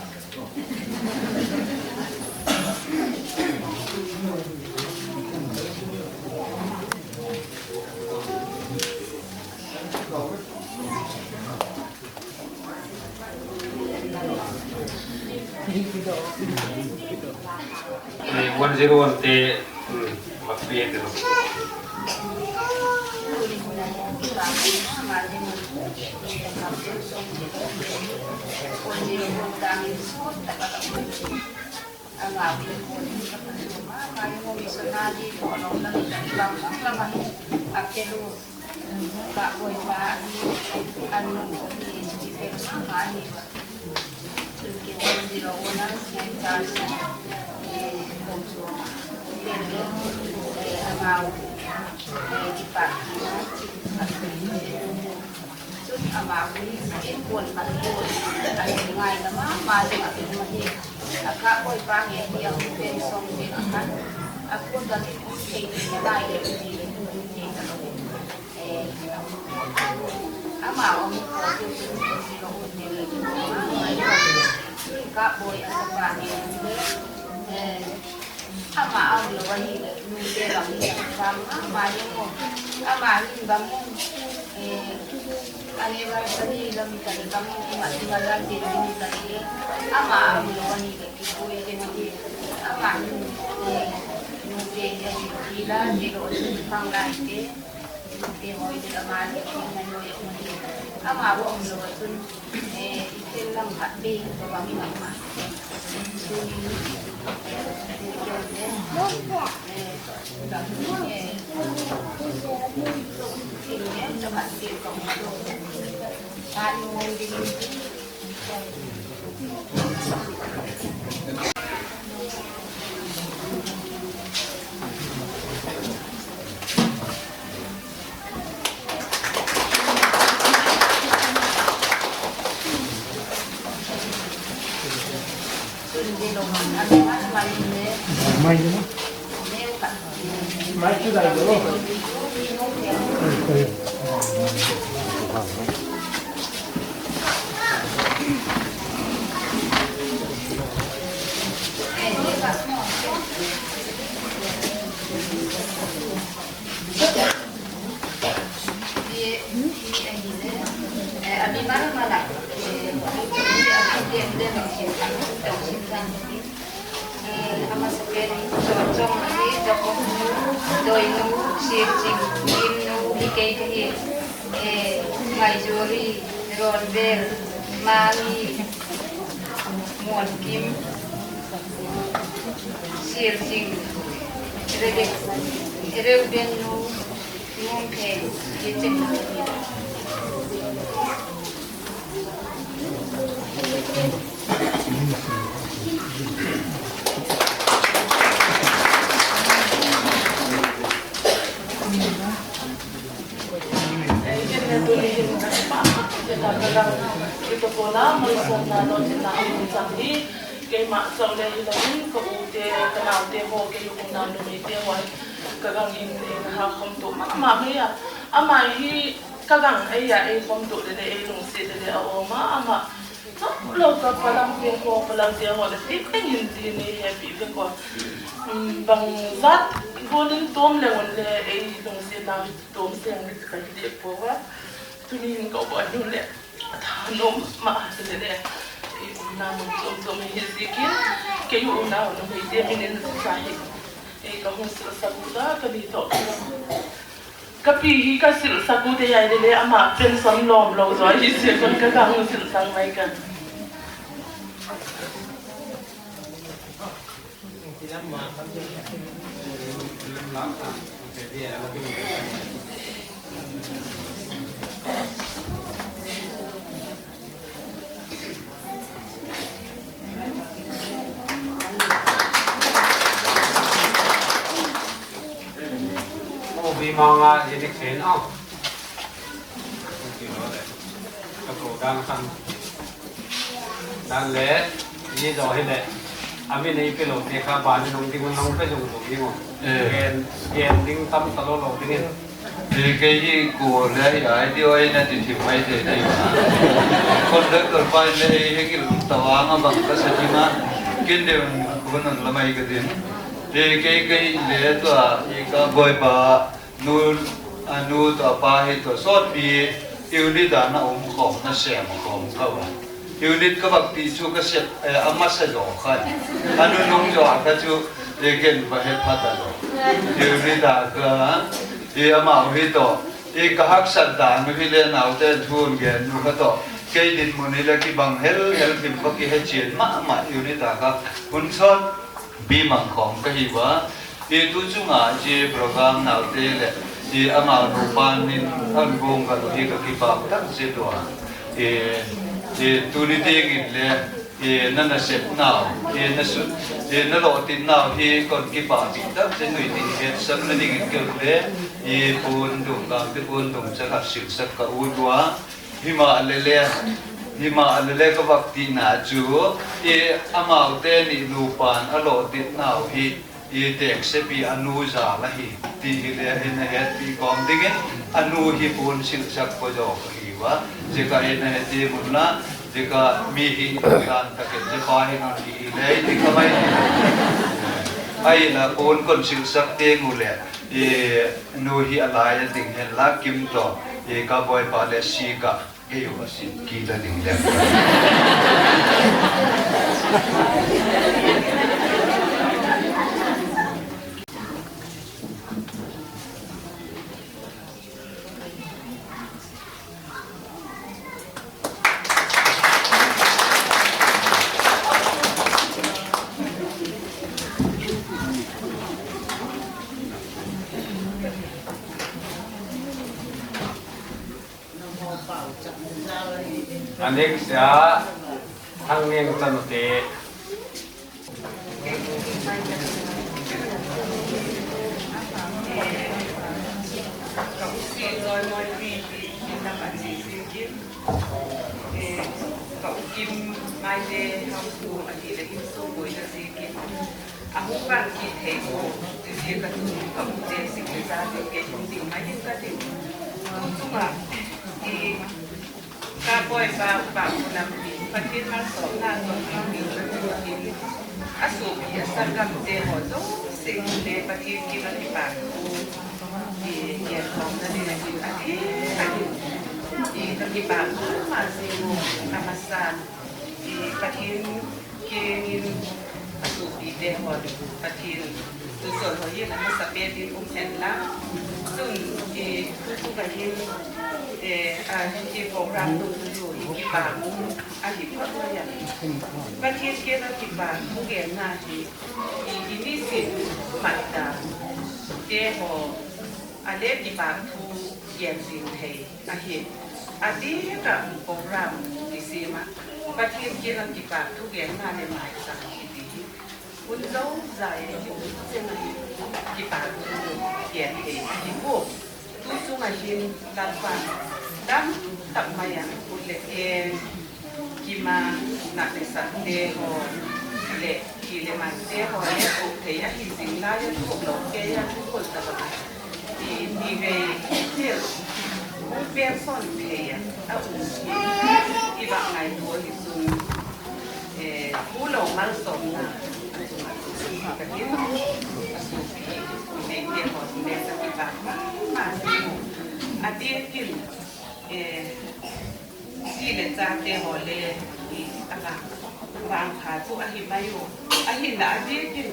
One zero one te, hmm, mak pe te lo. Ama pi ko ni ka pan ma ma ni mo mi so na di ko lo na ni ka i bang bang la ma ni. A pe lu ka boi pa ni an nu ni ti pe ma ma ni. Tun ki ko di lo na ni ta si. Eh, ko so. Eh, eh, ama u. Eh, ki pa ki na. A pe. Chun ama hun in kuan mat kuan a hi ngai na ma ma ding a kin ma hi. A kha boi pa nge hi a hun pen sawm ding a khan a kuan dal in hun thei ding a ngai le ti le hun thei ta lo. Eh, ama um ko ti chun ti lo hun thei le ti ma ma hi. Chun kha boi a sa pa nge le, eh, Ama a um lo ahileh, nute lam hi a vang ama hi maw. Ama hin bang un, eh, anniversary lam hi ta leh bang un, i mat i mat lam ti lam hi ta leh, ama a um lo ahileh, kipui ding ahi. Ama hin, eh, nute hi a ti la, ti lo, ti khang lai te, nute hoi te ama hi, a hoi a um hi. Ama a um lo a chun, Eh, i thil lam khat te ka bang i ngam ma. Tuni, eh, i thil te, eh, ka, eh, thil te ka khat te ka um lo. Ka i ngam ding. A masapen in Chawchawng ahi, Jakob nu, Doinu, Sirching, Kimnu hi kei ka hi. Ngaizuri, Ronvel, Mani, Muankim, Sirching, Reuben nu, Ngumpheng, Kiching. Keima chau le hilo in ka ute, ka naute haw, kei u na numeite haw hi ka gang in ei hakhawm tuak ma ma mai a. Ama hi ka gang ei a ei khawm tuak le le, ei lungsiat le le a awm a, ama chawk lo ka pa lamte haw, pa lamte haw le ti teng in ti nei hepi vek ua. Bangzat gual in tuam le un le ei lungsiatna tuam seng ding ka hi le pua a. Tuni hin ka u nu le a thanuam ma a, ti le le, i umna mun chuam chuam hi ziakin, kei u unau numeite min in zia hi, ei ka hung silsak u ta ka ni tawh. Ka pi hi ka silsak u te ai le le, ama pension lawm lo zaw hi ziak un ka ka hung silsak mai ka. Obi manga jenik sen a. Ka ko dan khan. Dan le, i zo hi le. A mi nei pe lo te kha ban nung ding nung pe zung zung ding o. Gen, gen ding tam ta lo lo ding in. Kei hi ko le ai di oi na ti thim mai te dei. Conductor pai le hei hengil ta wa nga bang ka sa ti ma. Kin de ko nun la mai ka din. Kei, kei le tua i ka boi pa nu, a nu tawh a pa hi tawh sawtpi unit dan a um khawm na sem khawm ka va. Unit ka vak ti chu ka sep, eh, a masa zaw kha. A nunung zaw kha chu, eh, ken va he pha ta lo. Unit a ka, eh, amau hi tawh, eh, ka haksat dan u hi le naute thu gen nu kha tawh. Kei dinmun hi le kibang hel hel thim ka kihe chian ma ma unit a ka. Hun sawt Pi Mangkhawm ka hi ua, i tu chung a zia program naute leh i amau nupa min an guanggal hi ka kipak tak zet ua. I, i tuni tiang in le, i na nasepnau, i na su, i na lawtinau hi kon kipak tak zet ui ti hetsakna dingin keu le, i puan dung, Gangte puan dung cha khat silsak ka ut ua. Himaleh le, himaleh le ka vak tina chu, i amaute ni nupa'n a lawtinau hi, i teksepi a nu jal ahi ti hi le i na hetpi kawm dingin, a nu hi puan silsak paw zaw ka hi ua. Zia ka i na het ding un la, zia ka mi hi dan tak in zia pa hi nang hi le i ti ka mai. Ahi la puan kon silsak tiang u leh, i nu hi a lai a ding hen la kim tawh, i ka bawipa le si ka, kei u a si ki la ding le. A next a, Thangniang Chanute. Ka u Kim Maite household ahileh insung buaina ziakin a hung vang kit thei pua, zia ka tu ka u te sik le za te ke hung ding mai in ka tin. Tu chung ah, i, ka bawipa pa u lampi Pathian malsawmna tawh hung ding ka tu in, a suapi a sanggamte haw zosia le Pathian kiang ah kipakthu i gen khawmna ding ah hin a ti a ti. I ka kipak ma ma zing u, a masa i Pathian kiang in a suapite haw, Pathian tu sawl haw hin a masa pen in um hen la. Chun i tu chung ah hin, i program tu tu hi kipak um ahi pha ua. Pathian kiang ah kipakthu genna hi i, i nisin mat dante haw a le kipakthu gen zing thei ahi. A diak ah program i siam ah, Pathian kiang ah kipakthu genna leh maicham hi ti hi hun zozai a hi, hun cheng a hi kipakthu gen thei ahi pua. Tu chung ah hin Lalpa'n dam tak mai ah ut leh eng, kim a, nak leh sakte haw leh, ki leh mante haw leh tuk thei ahi zing lai a, tuk lo kei a, tu gual tak a, i, nivei thil hung pensawn thei a, a um hi i vak ngaitua hi chun, e, pu lo malsawmna a chung ah tu chung hi ka tin, a suapi numeite haw le ka kipak ma ma zing u. A diak in, e, zi leh chate haw le, i, a vang, vangpha chu ahi mai u. Ahinla a diak in,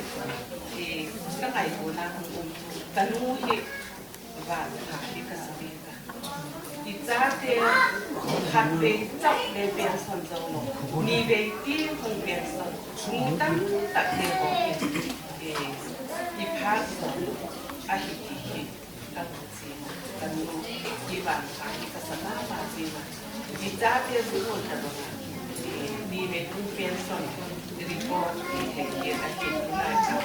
i, ka ngaituana hung um chu ka nu hi vangpha hi ka sa piak a. I chate khat vei chau le pensawn zo lo, nivei tiang hung pensawn, nu tam takte haw hi, i, i phâk zo ahi ti hi ka zia, ka nu hi vangpha hi ka sa ma ma zing a. I chate zia gual tak a, nivei hung pensawn report i he kit a hin lai ka,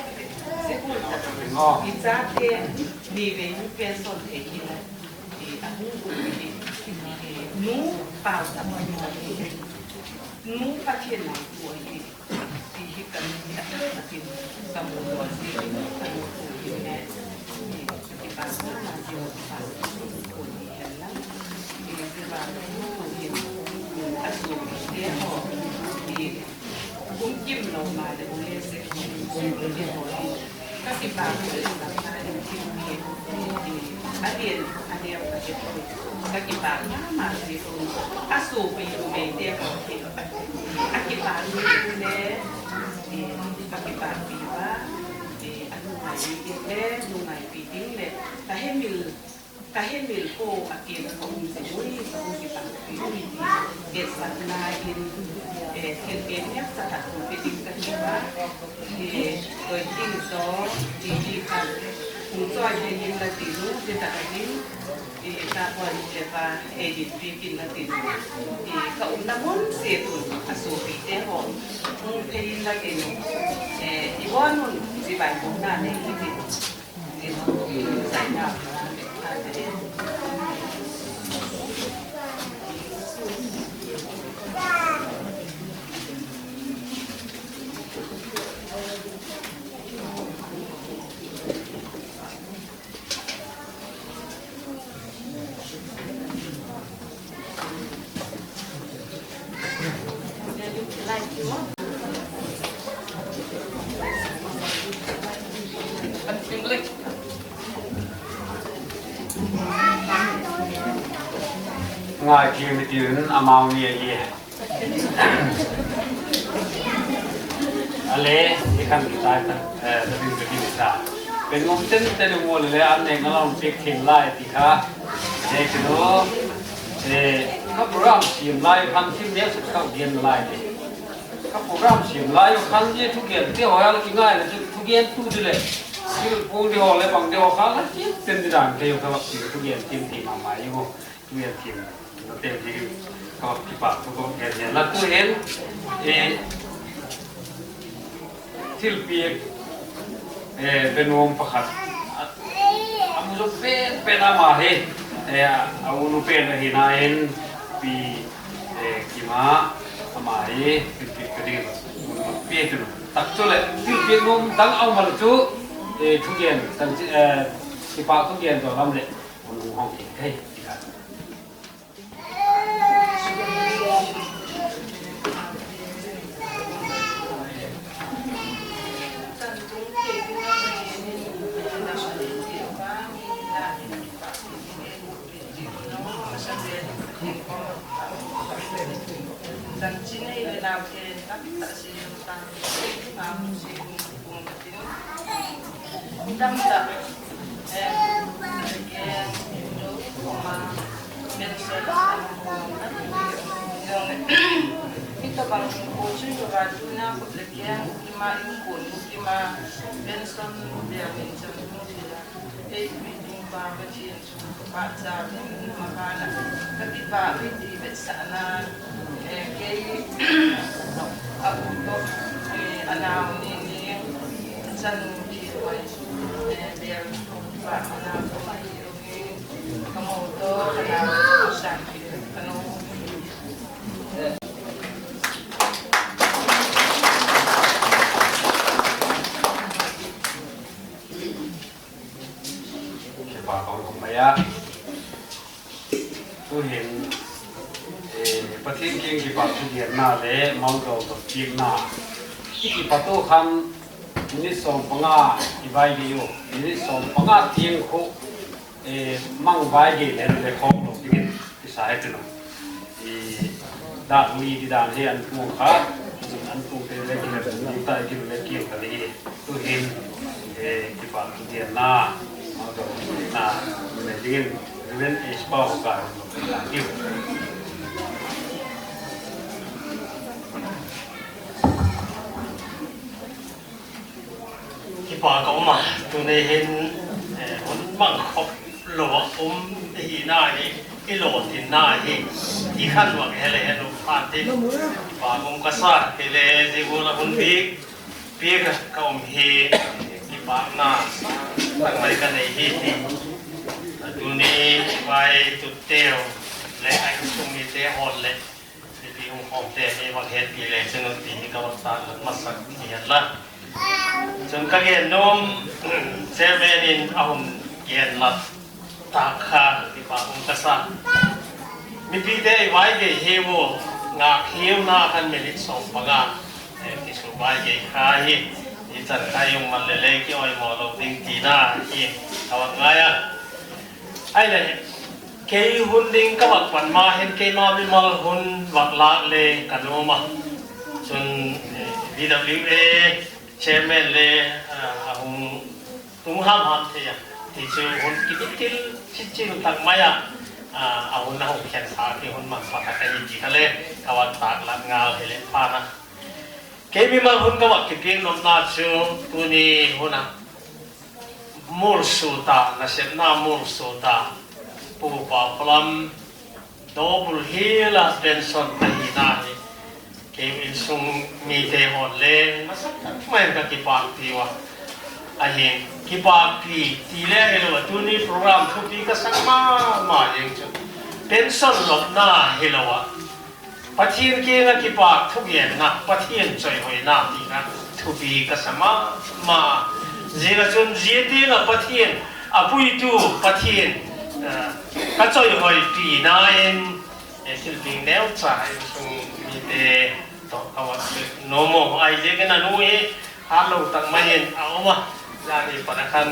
zia gual tak a, i chate nivei hung pensawn thei kit a, a hung um hi, nu pau tak a, nu Pathian nai tu ahi ti hi ka, a tak tak in ka mu lo zia, ka mu tu hi le, i, ka kipak ma ma zia, ka kipak ma ma zia hen la, i, zia vang tu hin, a suapite haw, i, hung kim lo maleh u le sek te haw hi, ka kipak ma ma zia, a lian a neu ka he poi, ka kipak ma ma zia, a suapi numeite haw hi, a kipak ding le, i, ka kipakpi ua, i, a nungaipi ding le, nungaipi ding leh, ka hemil, ka hemil pua a kiang ka um zing ui, ka hung kipakpi ui ti hetsakna in, e, thilpiak neu cha khat hung pe ding ka hi ua, e, Tawh, ti ti khan, hung chawi thei inla tin u, zia tak ah hin, i, ka pawimawh leh va, ei ding piak inla tin u. I, ka umna mun chiat un, a suapite haw, hung thei inla tin u. E, i bawn un, chibai bawlna nei hi tin. Zaina, a te. Ngai ki mi tin amau ni ahi. A le, i khan kitai ta, eh, ka ding ka ding ta. Pen ngam ten ten mu le le an ne ngalam piak thim lai ti kha. He kilo, eh, ka program siam lai khan thim neu suk kau gen lai ti. Ka program siam lai khan ye thugen ti ho ya la ki ngai na chu thugen tu di le. Thil pung di ho le bang di ho kha la ki ten di dan te ho kha la ki thugen tin ti ma mai ho. Thugen tin, na te hi, ka kipak thu ka gen hen la tu hen, eh, thilpiak, eh, benuam pakhat, a, a mu zo pen pen ama hi, eh, a unu pen ahi na hen, pi, eh, kima, ama hi, thilpiak ka ding, pi tu, tak chu le, thilpiak nuam dang a um chu, eh, thugen, tan chi, eh, kipak thugen zo lam le, unu hong ki kai, ti ka. Midang ta, eh, ke, lo, ma, pension, jong le, mi tawhbang ko chu lo va tu na khut le ke, ima in ko nu ima, pension bia min chan nu ti la, ei mi ding pa ka chin chu, pa cha min ma ka na, ka ti pa mi ti be sa na, eh, ke, a u to, eh, a nau ni ni, a chanu ti mai, eh, bia, pa a nau to mai. Kipak um mai a. Tu'hin, eh, Pathian kiang kipak thugenna leh maljawl dot piakna. I kipat u khan minute sawm panga i vai gei u. Minute sawm panga tiang khu, eh, mang vai gei le le khawk lo dingin i sa he tin u. I dak li ti dan hi an tung kha, an tung te le ki le tung ta ki le kiang ta ni. Tu'hin, eh, kipak thugenna, maljawl dot piakna, le dingin, Reverend H. Pau ka, kipak ka um a, tuni hin, eh, hun mang khop lo a um hi na hi, i lo tin na hi, i khan vak he le he lo pha ti, kipak um ka sa, ti le zia gual a hun bik, piak ka um hi, kipakna tak mai ka nei hi ti. Tuni vai tuteu le ai sung mite haw le, mipi hung khawmte hi vak hetpi le chun ti hi ka vak sa masak hi hen la. Chun ka gen nuam, chairman in a hun gen lat tak kha kipak um ka sa. Mipite i vai gei hi u, ngak hiu na khan minute sawm panga, eh, ti su vai gei kha hi, i chan kha i um man le le ki oimaw lo ding tina hi ka vak ngai a. Ahile, kei hun ding ka vak pan ma hin keima mimal hun vak lâk le ka nuam a. Chun, eh, V W A chairman le, ah, a hung tung ham ham thei a. Ti chu hun kibitil chichil tak mai a, ah, a hun a hung khen sa ki hun man pha tak ahi ti kha le ka vak tâk lat ngal hile pha na. Kei mimal hun ka vak kipiak nopna chu tuni hun a mualsua ta, nasepna mualsua ta, Pu Paukholam dawbul hial a pension ahina hi kei insung mite haw'n le masak tak mai in ka kipâkpi ua. Ahin kipâkpi ti le hilo a, tuni program thupi ka sak ma ma ding chu pension lopna hilo a, Pathian kiang ah kipâk thugenna, Pathian chawihoina ti kha thupi ka sa ma ma. Ziak ah chun zia tiang ah Pathian, a puitu Pathian, ka chawihoipina in thilpiak neucha insung mite tawh ka va nuam u. Ahiziakin a nu hi hatlo tak mai in a um a, zani pan a khan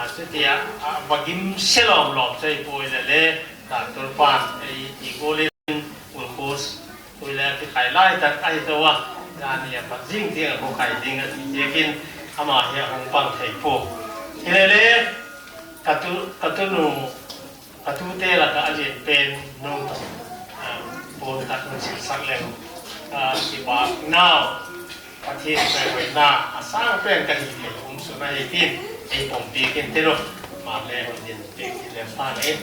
chutia va gim se lawm lawm chu ahi puai le le, doctor pa'n ei ti gual in glucose tui le kikhai lai tak ahi to a, zani a pat zing tiang a khuakhai ding a ti ziakin ama hi a hung pang thei pua. Hile le, ka tunu, ka tute lak ah a lian pen nu tawh puan tak hun silsak leng, kipâknau, Pathian chawihoina a sâng pen ka hi thei um sun ahi tin, ei pom piak intin u, ma le hun din piak ti le pha le in.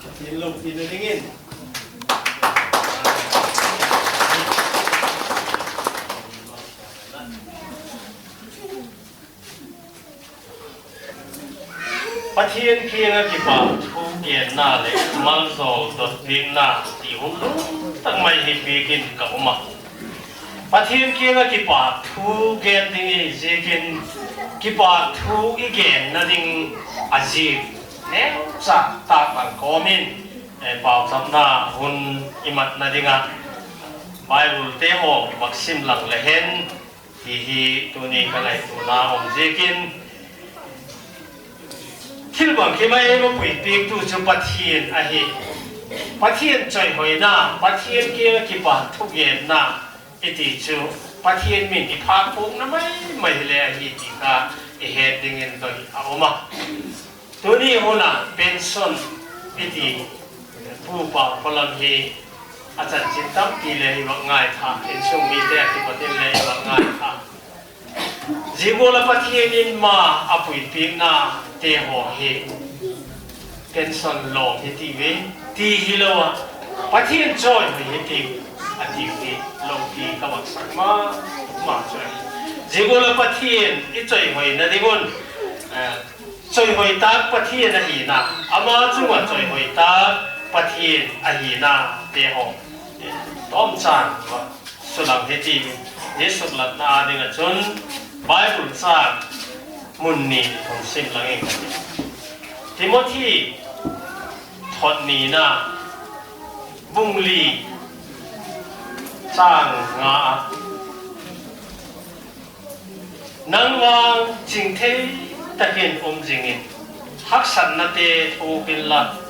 Pathian lopina dingin Pathian kiang ah kipâk thu genna leh malzawl dot piakna ti hun lum tak mai hi piak in ka um a. Pathian kiang ah kipâk thu gen ding i ziakin, kipâk thu i genna ding a ziak neucha tâk bang kawm in, pauchapna hun i matna ding ah Biblete haw vak sim lang le hen, ti hi tuni ka ngaituana um ziakin, thil bangkim a ei va puipiaktu chu Pathian ahi. Pathian chawihoina, Pathian kiang ah kipâk thugenna i ti chu Pathian min i phâk puakna mai mai hile ahi ti kha i het dingin doi a um a. Tuni hun a pension i ti, Pu Paukholam hi a chanchin tampi le i vak ngaitha, insung mite a kipat in le i vak ngaitha. Zia gual ah Pathian in ma a puipiaknate haw hi pension lawm hi ti ve, ti hilo a, Pathian chawihoi hi ti, a ti hi lopi ka vak sak ma ma chu ahi. Zia gual ah Pathian i chawihoina ding un, chawihoi tâk Pathian ahina, ama chung ah chawihoi tâk Pathian ahinate haw tawmchan va sulang hi ti, zia suklatna â ding ah chun Bible châng mun ni hun sim lang ing ka ti. Timothy thot nina, bung li, châng nga ah, Nang vang chingthei tak in um zing in, haksatnate thuak inla,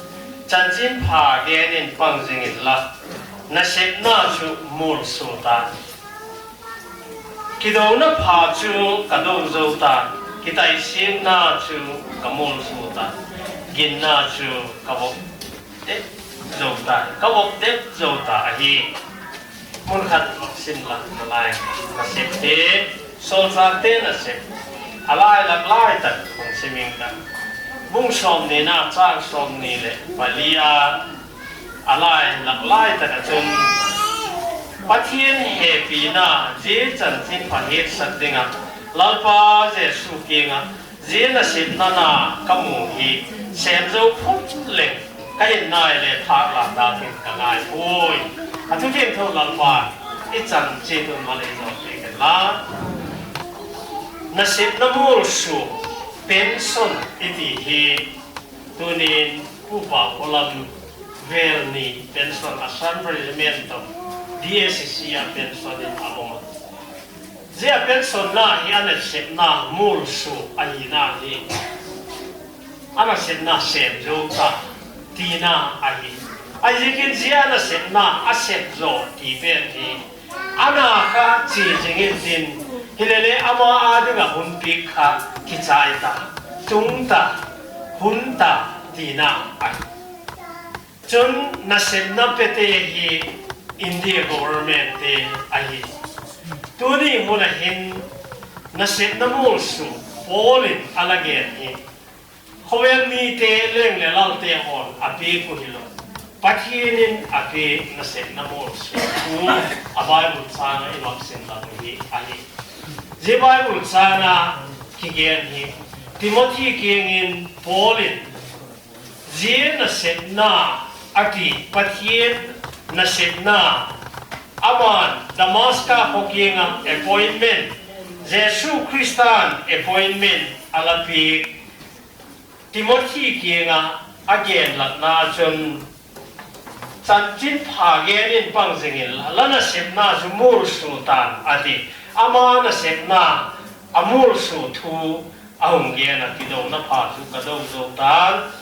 chanchinpha gen in pang zing inla, nasepna chu mualsua ta. Kidona pha chu ka do zo ta, kitaisiakna chu ka mualsua ta, ginna chu ka vop det zo ta, ka vop det zo ta ahi. Mun khat sim lang nalai, nasepte, sawlchâkte nasep, a lai lak lai tak hung sim ing ka. Bung sawmnina, châng sawmni leh pali a, a lai lak lai tak ah chun, Pathian hepina, zia chanchinpha hiatsak ding ah Lalpa Jesu kiang ah zia nasepna na ka mu hi, sêm zo phot leng ka hin nai le thâk la dâk in ka ngai puai. A thu thiangtho Lalpa i chan chiat un mal ei zawpiak hen la. Nasepna mualsua, pension i ti hi, tunin Pu Paukholam vêl ni pension, Assam Regiment tawh D S C a pension in a um a. Zia pensionna hi a nasepna mualsua ahina hi, a nasepna sêm zo ta tina ahi. Ahiziakin zia a nasepna a sep zaw ti pen hi, a na kha chia zing intin, hilele ama â ding ah hun piak kha kichai ta, tung ta, hun ta tina ahi. Chun nasepna pete hi India governmentte ahi. Tuni hun ah hin nasepna mualsua Paul in a la gen hi khawvel mite leng leh lalte haw'n a piak uh hilo, Pathian in a piak nasepna mualsua thu a Bible châng ah i vak sim lam hi ahi. Zia Bible châng a kigen hi Timothy kiang in Paul in zia nasepna a ti, Pathian nasepna, ama'n Damaska khaw kiang ah appointment, Jesu Khrista'n appointment a la piak, Timothy kiang ah a genlatna chun, Chanchinpha gen in pang zing inla, la nasepna chu mualsua ta'n, a ti. Ama nasepna a mualsua thu a hung gen ah, kidona pha chu ka do zo ta'n,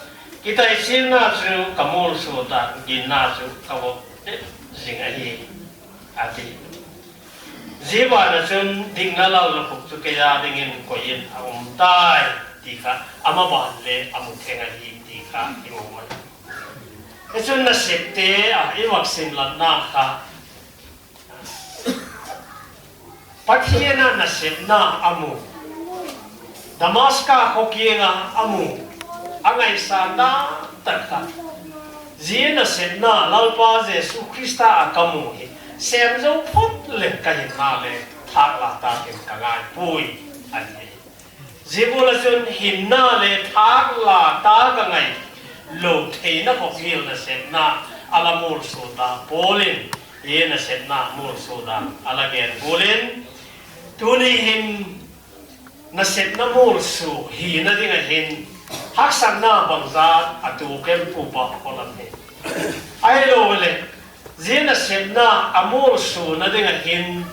kitaichianna chu ka mualsua ta'n, ginna chu ka vop zing ahi, a ti. Zia ban ah chun dikna lal la khuk chu kei â dingin koi in a um tai, ti kha ama ban le a mu theng ahi ti kha i mu mai. Chun nasepte a i vak sim latna kha Pathian a nasepna a mu, Damaska khaw kiang ah a mu, a ngaisâng dan tak kha, zia nasepna Lalpa Jesu Khrista ah ka mu hi sêm zo phot leh ka hinna le thâkla tâk in ka ngai puai, a ti. Zia gual ah chun hinna le thâkla tâk a ngai lo theina khawvel nasepna a la mualsua ta, Paul in hi nasepna mualsua dan a la gen gual in, tuni hin nasepna mualsua hina ding ah hin haksatna bangzat a tuak em pu pa, ka lam hi. Ahiloleh zia nasepna a mualsuana ding ah hin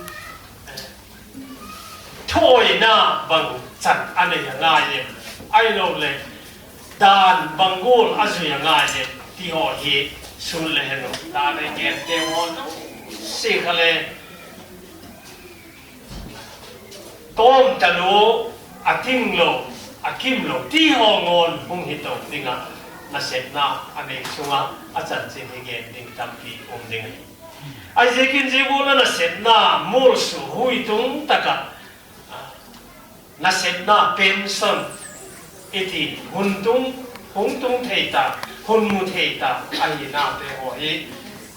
thuawina bang chan a nei a ngai em, ahiloleh dan bang gual a zui a ngai em ti haw hi sûn le hen u, dan a i gente haw zosia kha le tawm talo, a tinglo, a kimlo ti haw ngawn hung hi to ding ah nasepna a nei sung ah a chanchin hi gen ding tampi um ding ahi. Ahiziakin zia gual ah nasepna mualsua hui tung tak ah nasepna pension i ti, hun tung, hung tung thei ta, hun mu thei ta ahinate haw hi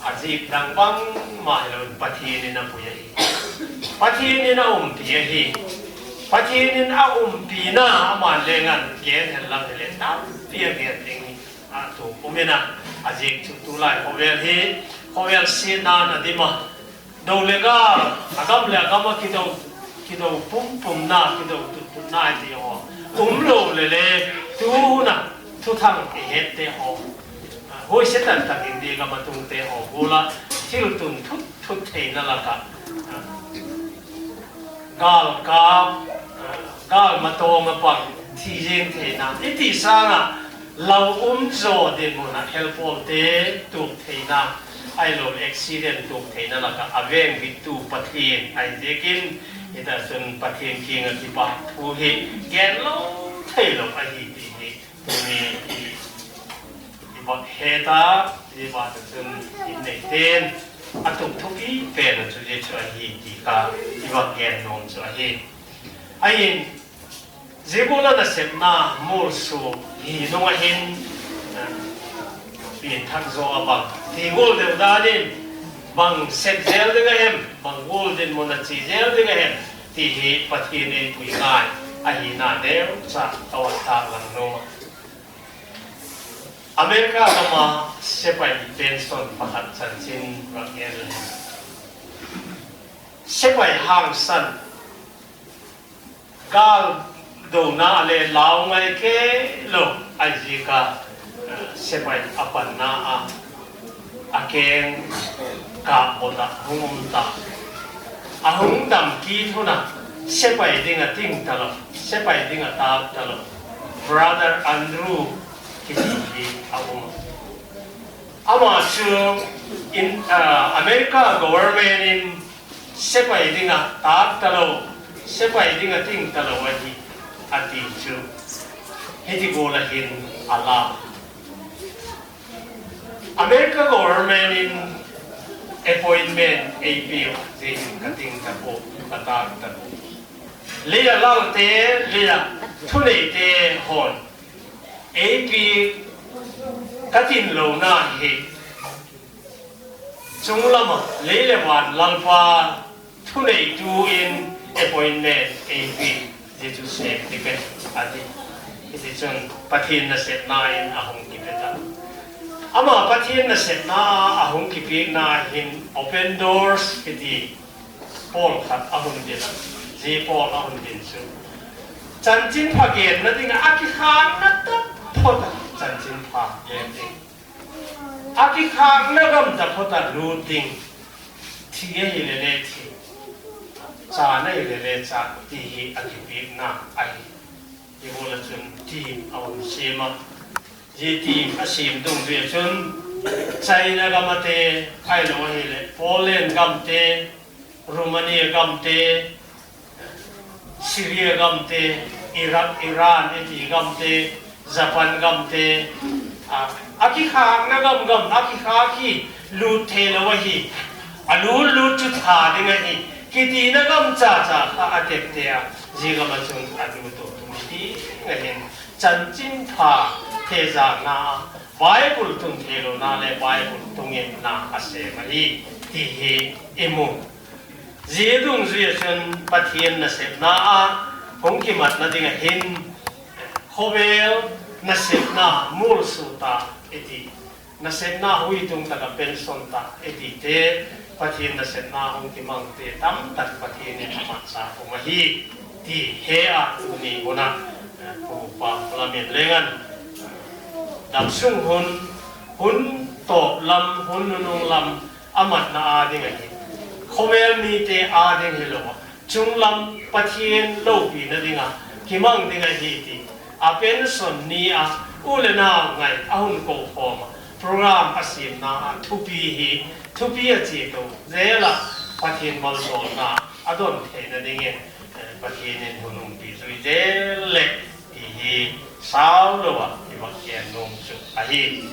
a zik dang bangma hilo in Pathian in a pui ahi. Pathian in a umpi ahi. Pathian in a umpina ama'n leng an gen hen lang hileh tampi a gen ding hi a tuak um in a, a zik chu tulai khawvel hi khawvel siatna'n a dim a, do leh gâl, a gam leh a gam ah kido, kido pumpumna, kido tuttutna i ti haw um lo leh le, tu hun ah thuthang i hette haw, huaisia tan tak India gam ah tungte haw gual ah thil tun thut thut theina lak ah gâl ka, gâl matawng ah pang thi ziang theina i ti sâng ah, lau um zaw dinmun ah helpawlte tuak theina, ahiloleh accident tuak theina lak ah a vêng biktu Pathian ahiziakin, hita chun Pathian kiang ah kipak thu hi gen lo theilo ahi ti hi tuni i vak het a, zia ban ah chun i neite'n a tuk thupi pen ah chu zia chu ahi ti kha i vak gen nuam chu ahi. Ahi'n, zia gual ah nasepna mualsua hi nung ah hin pianthak zaw a bang ti gual deu dan in, bang sep zel ding a hem, bang gual dinmun a chia zel ding a hem ti hi Pathian ei pui ngai ahina neucha ka vak tâk lang nuam a. America gam ah sepai pension pakhat chanchin vak gen le, sepai hangsan, gâl dona le lau ngai kei lo ahi ziak a, sepai a panna ah a keng kâpbot ah hung um ta. A hung dam kit hun ah sepai ding a ting talo, sepai ding a tâk talo Brother Andrew kiti hi a um a. Ama chu in, America government in sepai ding a tâk talo, sepai ding a ting talo ahi, a ti chu hiti gual ah hin a la. America government in appointment ei piu zia hin ka ting ta pua, ka tâk ta pua. Lei a lalte, lei a thuneite haw'n ei pi ka tin lona hi, chung lam ah lei leh van Lalpa thuneitu in appointment ei pi, zia chu sêm ti pe a ti. Hitichun Pathian nasepna in a hung kipe ta. Ama Pathian nasepna a hung kipiakna hin open doors kiti pawl khat a hun din a, zia pawl a hun din chu chanchinpha genna ding ah a kikhâkna taphot ah chanchinpha gen ding, a kikhâkna gam taphot ah lût ding, thi ahileh le thi, chân ahileh le chân ti hi a kipiakna ahi. Zia gual ah chun team a hun siam a, zia team a siam dungzui ah chun China gam ate, ahilo ahileh Poland gamte, Romania gamte, Syria gamte, Iraq, Iran i ti gamte, Japan gamte, a, a kikhâkna gam gam a kikhâk hi, lût theilo ahi. A lût lût chu tha ding ahi, kitina gam cha cha kha a tepte a, zia gam ah chun a lût tua tum ti ahin, chanchinpha thezâkna, Bible tun theilona leh Bible tun ngetna a sêm ahi ti hi i mu. Zia dungzui ah chun Pathian nasepna a hung kimatna ding ah hin khawvel nasepna mualsua ta i ti, nasepna hui tung tak ah pension ta i tite, Pathian nasepna hung kimangte tamtak Pathian in a matsa um ahi ti he a tuni hun ah, pu pa lam in leng an, damsung hun, hun tawp lam, hun nunung lam a matna â ding ahi, khawvel mite â ding hilo a, chung lam Pathian lopina ding ah kimang ding ahi ti a pension ni a u leh nau ngai a hun kokhawm ah program a siamna ah thupi hi, thupi a chia to zel ah Pathian malzawlna a don theina dingin, Pathian in hun umpi zui zel leh ti hi sau lo ah i va gen nuam chu ahi.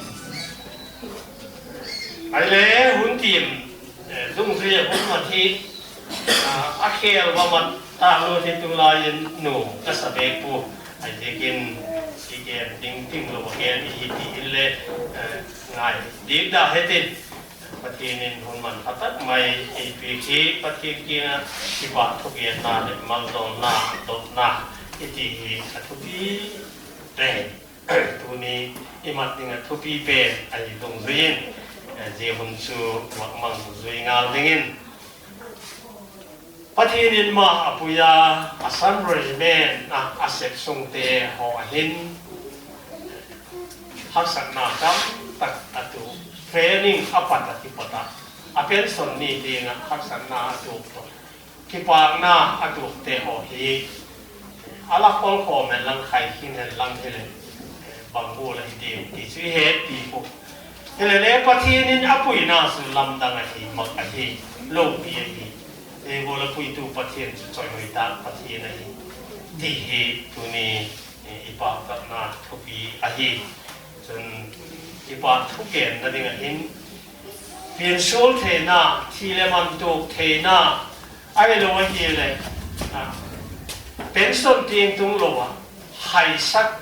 Ahile hun tiam dungzui a hun mat hi a khêl va mat talo hi, tulai in nuam ka sa bêk pua. Ahiziakin i gen ding ting lo a gen i hi ti inle ngai dik da hetin, Pathian in hun manpha tak mai ei piak hi Pathian kiang ah kipahthu genna leh malzawlna, dotna i ti hi a thupi pen, tuni i mat ding ah thupi pen ahi dungzui in, zia hun chu vak mang zui ngal dingin, Pathian in ma a pui a, Assam Regiment ah a sep sungte haw a hin haksatna tamtak a tuak, training a pat a kipat ah, a pension ni tiang ah haksatna a tuak tawh, kipakna a tuakte haw hi a la khawlkhawm hen lang, khai khin hen lang hileh, bang gual ahi diam ti chu i hetpi pua. Hilele Pathian in a puina chu lamdang ahi, mak ahi, lopi ahi. Zia gual a puitu Pathian chu chawihoi tak Pathian ahi ti hi tuni i pauchapna thupi ahi. Chun kipahthu genna ding ah hin piansual theina, thi leh man tuak theina, ahilo ahileh pension tiang tung lo ah haisak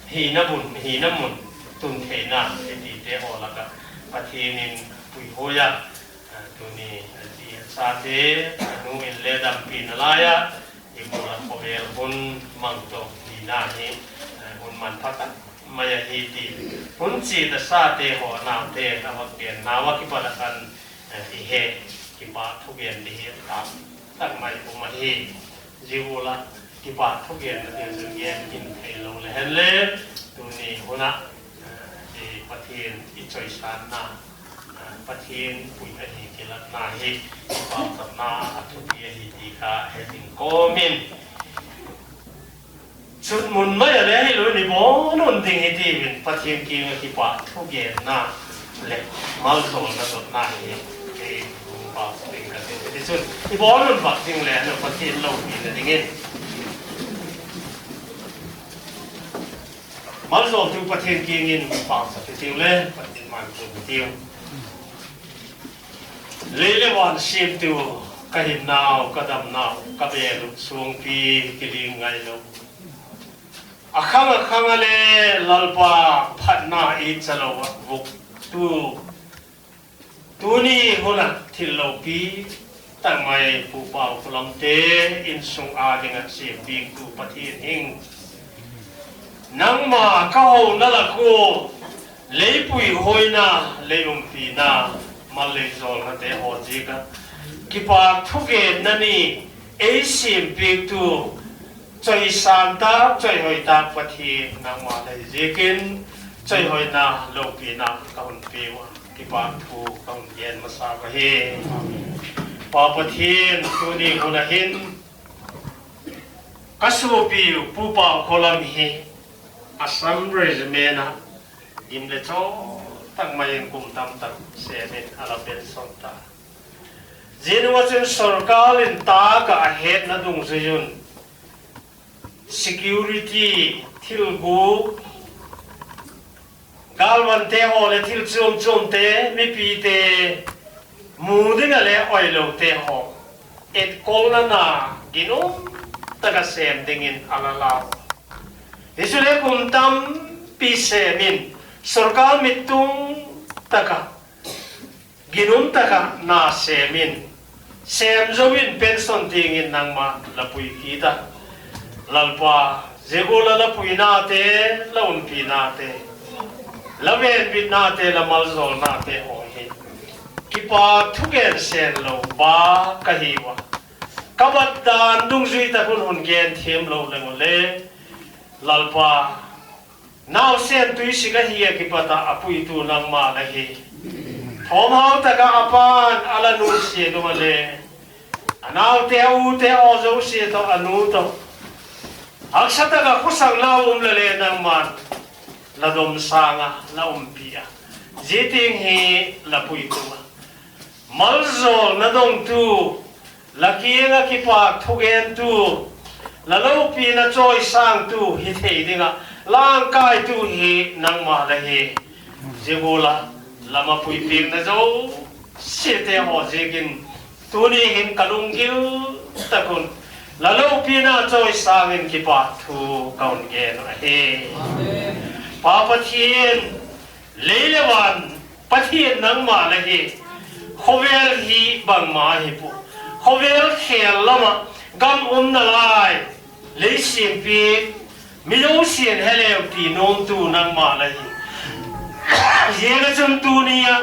hina mun, hina mun tun theina i tite haw lak ah Pathian in puihuai a, tuni a zi a chate, a nu in le dampi nalai ah, i bul ah khawvel hun mang tawh hina hi hun manpha tak mai ahi ti, hun chiat a sate haw naute a va gen nau a kipat ah khan i he, kipahthu gen ding hi tam tak mai um ahi. Zia gual ah kipahthu genna ding chu gen kim theilo le hen le, tuni hun ah Pathian i chawisâtna, Pathian pui ahi kilatna hi pauchapna a thupi ahi ti kha he ding kawm in, chun mun mai a le hilo in i bawn un ding hi tiu in Pathian kiang ah kipahthu genna leh malzawlna dotna hi ei hung pau ding ka ti. Tichun i bawn un vak ding le, Pathian lopina dingin Malzawltu Pathian kiang in pauchap hitiu le, Pathian mai tung hitiu. Lei leh van siamtu, ka hinnau, ka damnau, ka bêl uh suangpi kiling ngailo, a khang a khang a le Lalpa phatna i cha lo ah vuktu, tuni hun ah thil lopi tak mai Pu Pau Khulamte insung â ding ah siampiaktu Pathian hing, nangma ka hona lak ua, lei puihuaina, lei umpina, mal lei zawlnate haw ziak ah kipak thugenna ni ei siampiaktu, chawisâng tak, chawihoi tak Pathian nangma la hi ziakin, chawihoina, lopina ka hun piu a, kipak thu ka hun gen masa ahi. Pa Pathian, tuni hun ah hin ka suapiu Pu Pau Khulam hi Assam Regiment ah gim leh chaw tak mai in kum tam tak sêm in a la pension ta. Zia nung ah chun sorkar in tâk ah a hetna dungzui un security, thil gûk, gâlvante haw leh thil chuam chuamte, mipite mu ding ah le oilote haw etkolna na ginum tak ah sêm dingin a la lau. Hi chu le kum tampi sêm in, sorkar mit tung tak ah ginum tak ah na sêm in, sêm zo in pension tiang in nangma la pui kit a. Lalpa, zia gual ah la puinate, la umpinate, la venbitnate, la malzawlnate haw hi kipak thugen sen lo pa ka hiu a, ka bat dan dungzui tak un hun gen thiam lo leng u le, Lalpa, nausen tuisik ahi a kipat ah a puitu nangma la hi. Thawmhau tak ah a pa'n a la nusia nung ah le, a naute, a ute haw zosia tawh, a nu tawh, haksa tak ah khawsak lau um le le nangma'n la dom sâng ah la umpi a, zia tiang hi la puitu a, malzawlna dongtu, la kiang ah kipak thugentu, la lopina chawisângtu hi thei ding ah la angkaitu hi nangma la hi. Zia gual ah la mapui piakna zosiate haw ziakin tuni hin ka lunggil tak un la lopina chawisâng in kipak thu ka hun gen uh ahi. Pa Pathian, lei leh van Pathian nangma la hi. Khawvel hi bangma ahi pua, khawvel khêl lam ah gam umna lai, lei siampi, mi zosia'n he leu ti nuamtu nangma la hi. Ziaziakchun tuni ah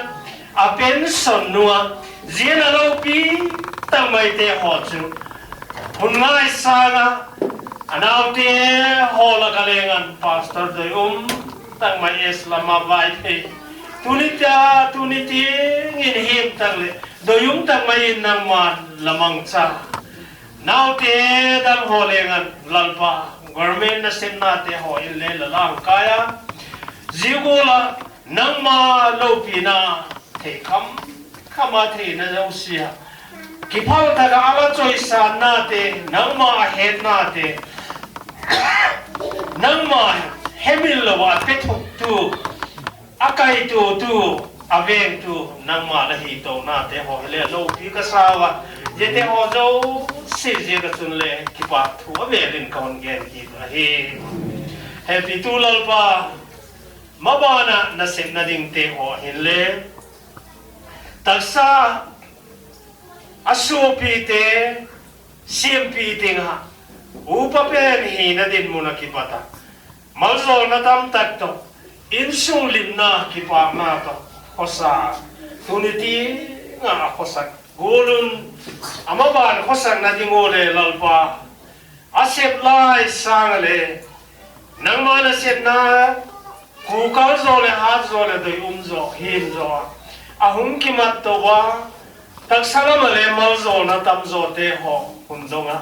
a pension nung ah zia a lopi tak maite haw chu hun ngai sâng ah, a naute haw lak ah leng an Pastor doi um tak mai, S. Lama Vaiphei, tuni ta, tuni tiang in hiam tak leh doi um tak mai in nangma'n la mangcha. Naute dang haw leng an Lalpa, government nasepnate haw in le la langkai a, zia gual ah nangma lopina thei kham kham a theina zosia, kiphal tak ah a la chawisânnate, nangma a hetnate, nangma hemil lo ah a pethuktu, a kaituatu, a vengtu nangma la hi tonate haw hi le lopi ka sa ua, ziate haw zosia ziak ah chun le kipak thu a vêl in ka hun gen kit ahi. Hepitu Lalpa, maban ah nasepna dingte haw hinle, taksa a suapite, siampi tiang ah upa pen hina dinmun ah kipat ah, malzawlna tamtak tawh, insung limna kipakna tawh khawsa, tuni tiang ah a khawsak gual un, a maban khawsakna ding ua le Lalpa, a sep lai sâng ah le nangma nasepna, kukal zaw leh hat zaw leh doi um zaw, him zaw a, a hung kimat to a, taksa lam ah le malzawlna tam zawte haw hun dong a,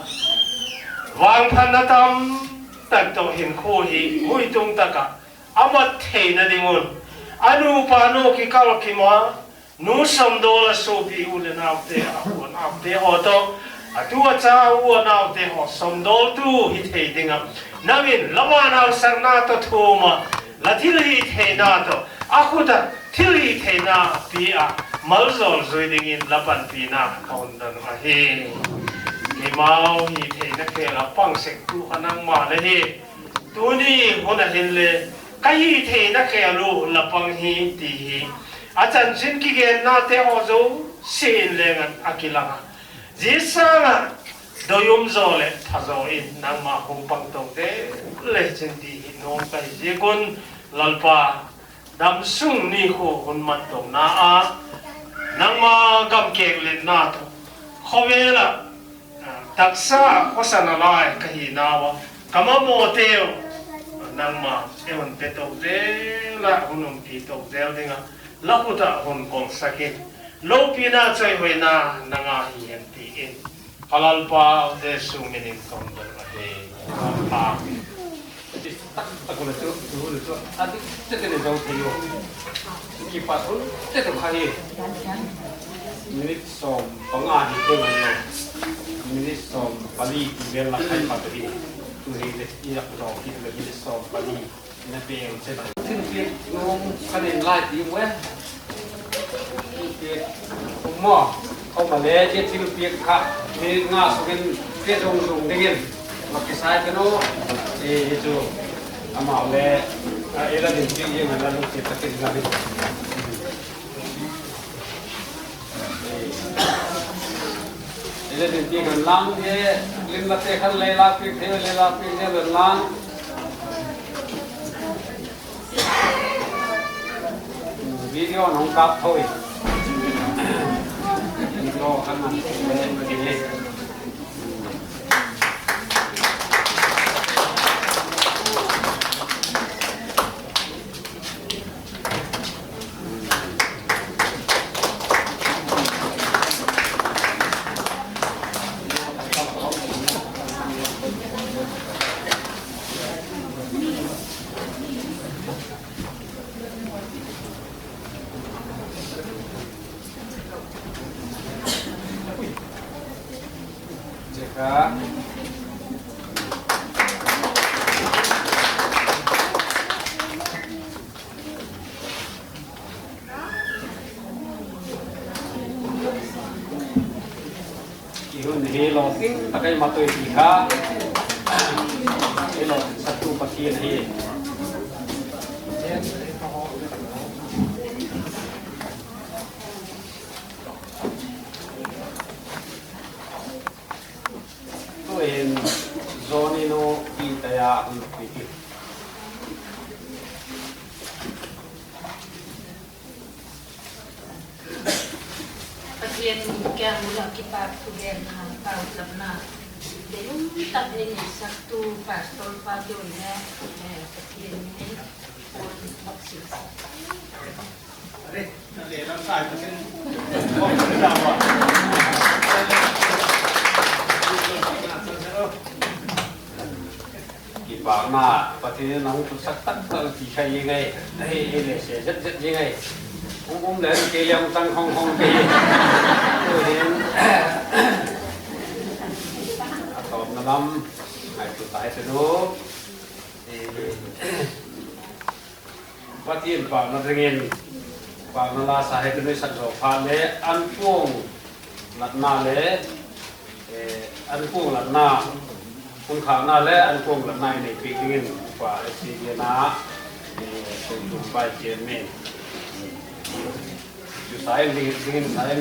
vangphatna tamtak tawh hinkhua hi huitung tak ah a mat theina ding un, a nupa nu kikal kim a, nu sawmdawl a suapi u leh naute, a u a naute haw tawh, a tu a cha u a naute haw sawmdawltu hi thei ding ah, nang in la van hausakna tawh thuam a, a thilhitheina tawh a khut ah thilhitheina pia a maljawl zui dingin la panpina ka hun don uh ahi. Keimau hitheina khel ah pang sek tu kha nangma la hi. Tuni hun ah hinle ka hitheina khel uh la pang hi ti hi a chanchin kigennate haw zosia in leng an a kilang a, zia sâng ah doi um zaw leh pha zaw in nangma hung pang to zel le chin ti hi nuam ka hi ziak un, Lalpa, damsung ni khu hun mat tona a nangma gam kêkletna tawh khawvel ah taksa khawsa nalai ka hinau ah ka mamawteu nangma ei hun pe to zel ah hun umpi to zel ding ah la khut ah hun kawlsak in, lopina chawihoina nang â hi hen ti in ka Lalpa Jesu min in ka hun don ahi. Amen. Tak tak u le chu, tu le chu a dik chet in zo thei u. Kipat hun chet u kha hi. Minute sawm panga hi deu lo. Minute sawm pali ti vel la khai pat hi. Tu hi le i yak zo kit le minute sawm pali na pe u chet. Thilpiak nuam khan in lai ti u e. Thilpiak um maw? Um a le zia thilpiak kha minute nga sung in pe zung zung dingin ma kisai ta nu. Hi chu amau le ei la dinpiak ding a la lungsiat tak in la ding. Ei la dinpiak ding lang e, lim la te khan le la piak thei le la piak thei le lang. Video nong kap tho i. Video khan man. I hun hi lawting tak ei ma toi ti kha, ei lawtingsaktu Pathian ahi. Tu'hin Johnny nu Pitaya a hun pi hi. Pathian kiang ula kipak thugenna, pauchapna deium tak ei neisaktu pastor pa kiang le, eh, Pathian min in hun bak sil. Kipakna, Pathian in a hung tutsak tak tak ti kha i ngai. Ei, ei le se zet zet i ngai. Hung um le kei le hung chang hong hong kei. Tu'hin a tawpna lam ngaitua ta hi tinu. Pathian pâkna dingin, pâkna la sa hi tinu i sak zaw phat le an kuang latna le, eh, an kuang latna, hun khâkna le an kuang latna i nei piak dingin upa S C D na, eh, Songtum Vice Chairman. Chu sa in ding, ding in sa in.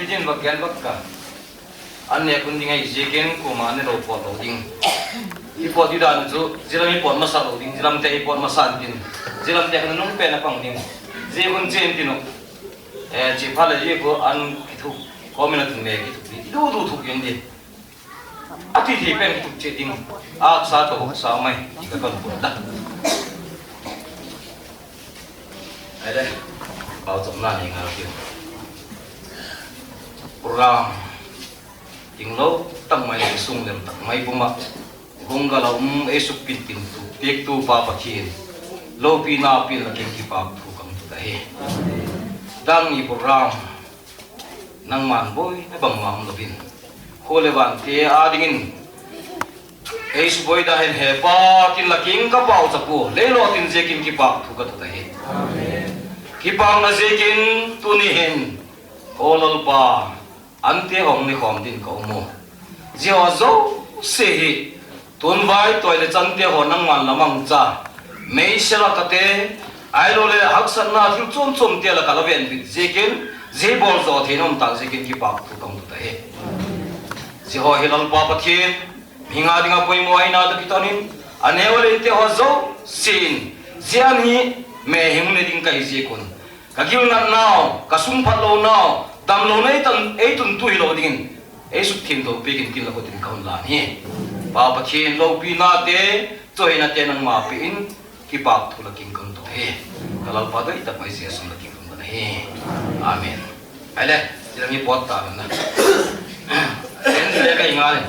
Hitin vak gen vak ka. An nêk hun ding ahi ziakin kuama ne lo pawt lo ding. I pawt didan chu, zia lam i pawt masa lo ding, zia lamte i pawt masa intin. Zia lamte khan nung pen a pang ding. Zia hun chian tin uh. Eh, chi phat leh zia khu an kithuk, comment a tun le kithuk di. Du du thuk in di. A ti thei pen kithuk chiat ding. Âksa tawh sa mai, ti ka kan put ta. Aile, pauchapna nei ngal tiu. Program tinglo tak mai, sung lem tak mai pum ah, hung gal a um ei sukpinpintu, piaktu Pa Pathian, lopina pi'n la kiang kipakthu ka hung tut ahi. Dang ni program nangma'n buaina bangma um lo in, khua leh vante â dingin ei subuai da hen, he Pa, tin la kiang ka pauchap ua, leilo tin ziakin kipakthu ka tut ahi. Kipakna ziakin tuni hin, aw Lalpa, ante hawng ni khawm dingin ka um u. Zia haw zosia hi tun vaitawi leh chante haw nangma'n la mangcha, meisel ah ka te, ahiloleh haksatna thil chuam chuamte lak ah la venbit ziakin, zia bawl zaw theina um tâk ziakin kipakthu ka hung tut ahi. Zia haw hi Lalpa Pathian, mihing â ding ah poimaw ahi nâk ah kiton in, a neu a lente haw zosia'n, zia ni hi mehing ne ding ka hi ziak un, ka gilnatnau, ka sungphatlonau, damlona ei tan, ei tuntu hilo dingin, ei sukthiangtho piak intin la khut in ka hun lân hi. Pa Pathian, lopinate, chawihoinate nangma pe in, kipakthu la kiang ka hung tut hi. Ka Lalpa doi tak mai Jesu min in la kiang ka hung don ahi. Amen. Aile, zia dang hi pawt ta na. En le ka hi ngal e.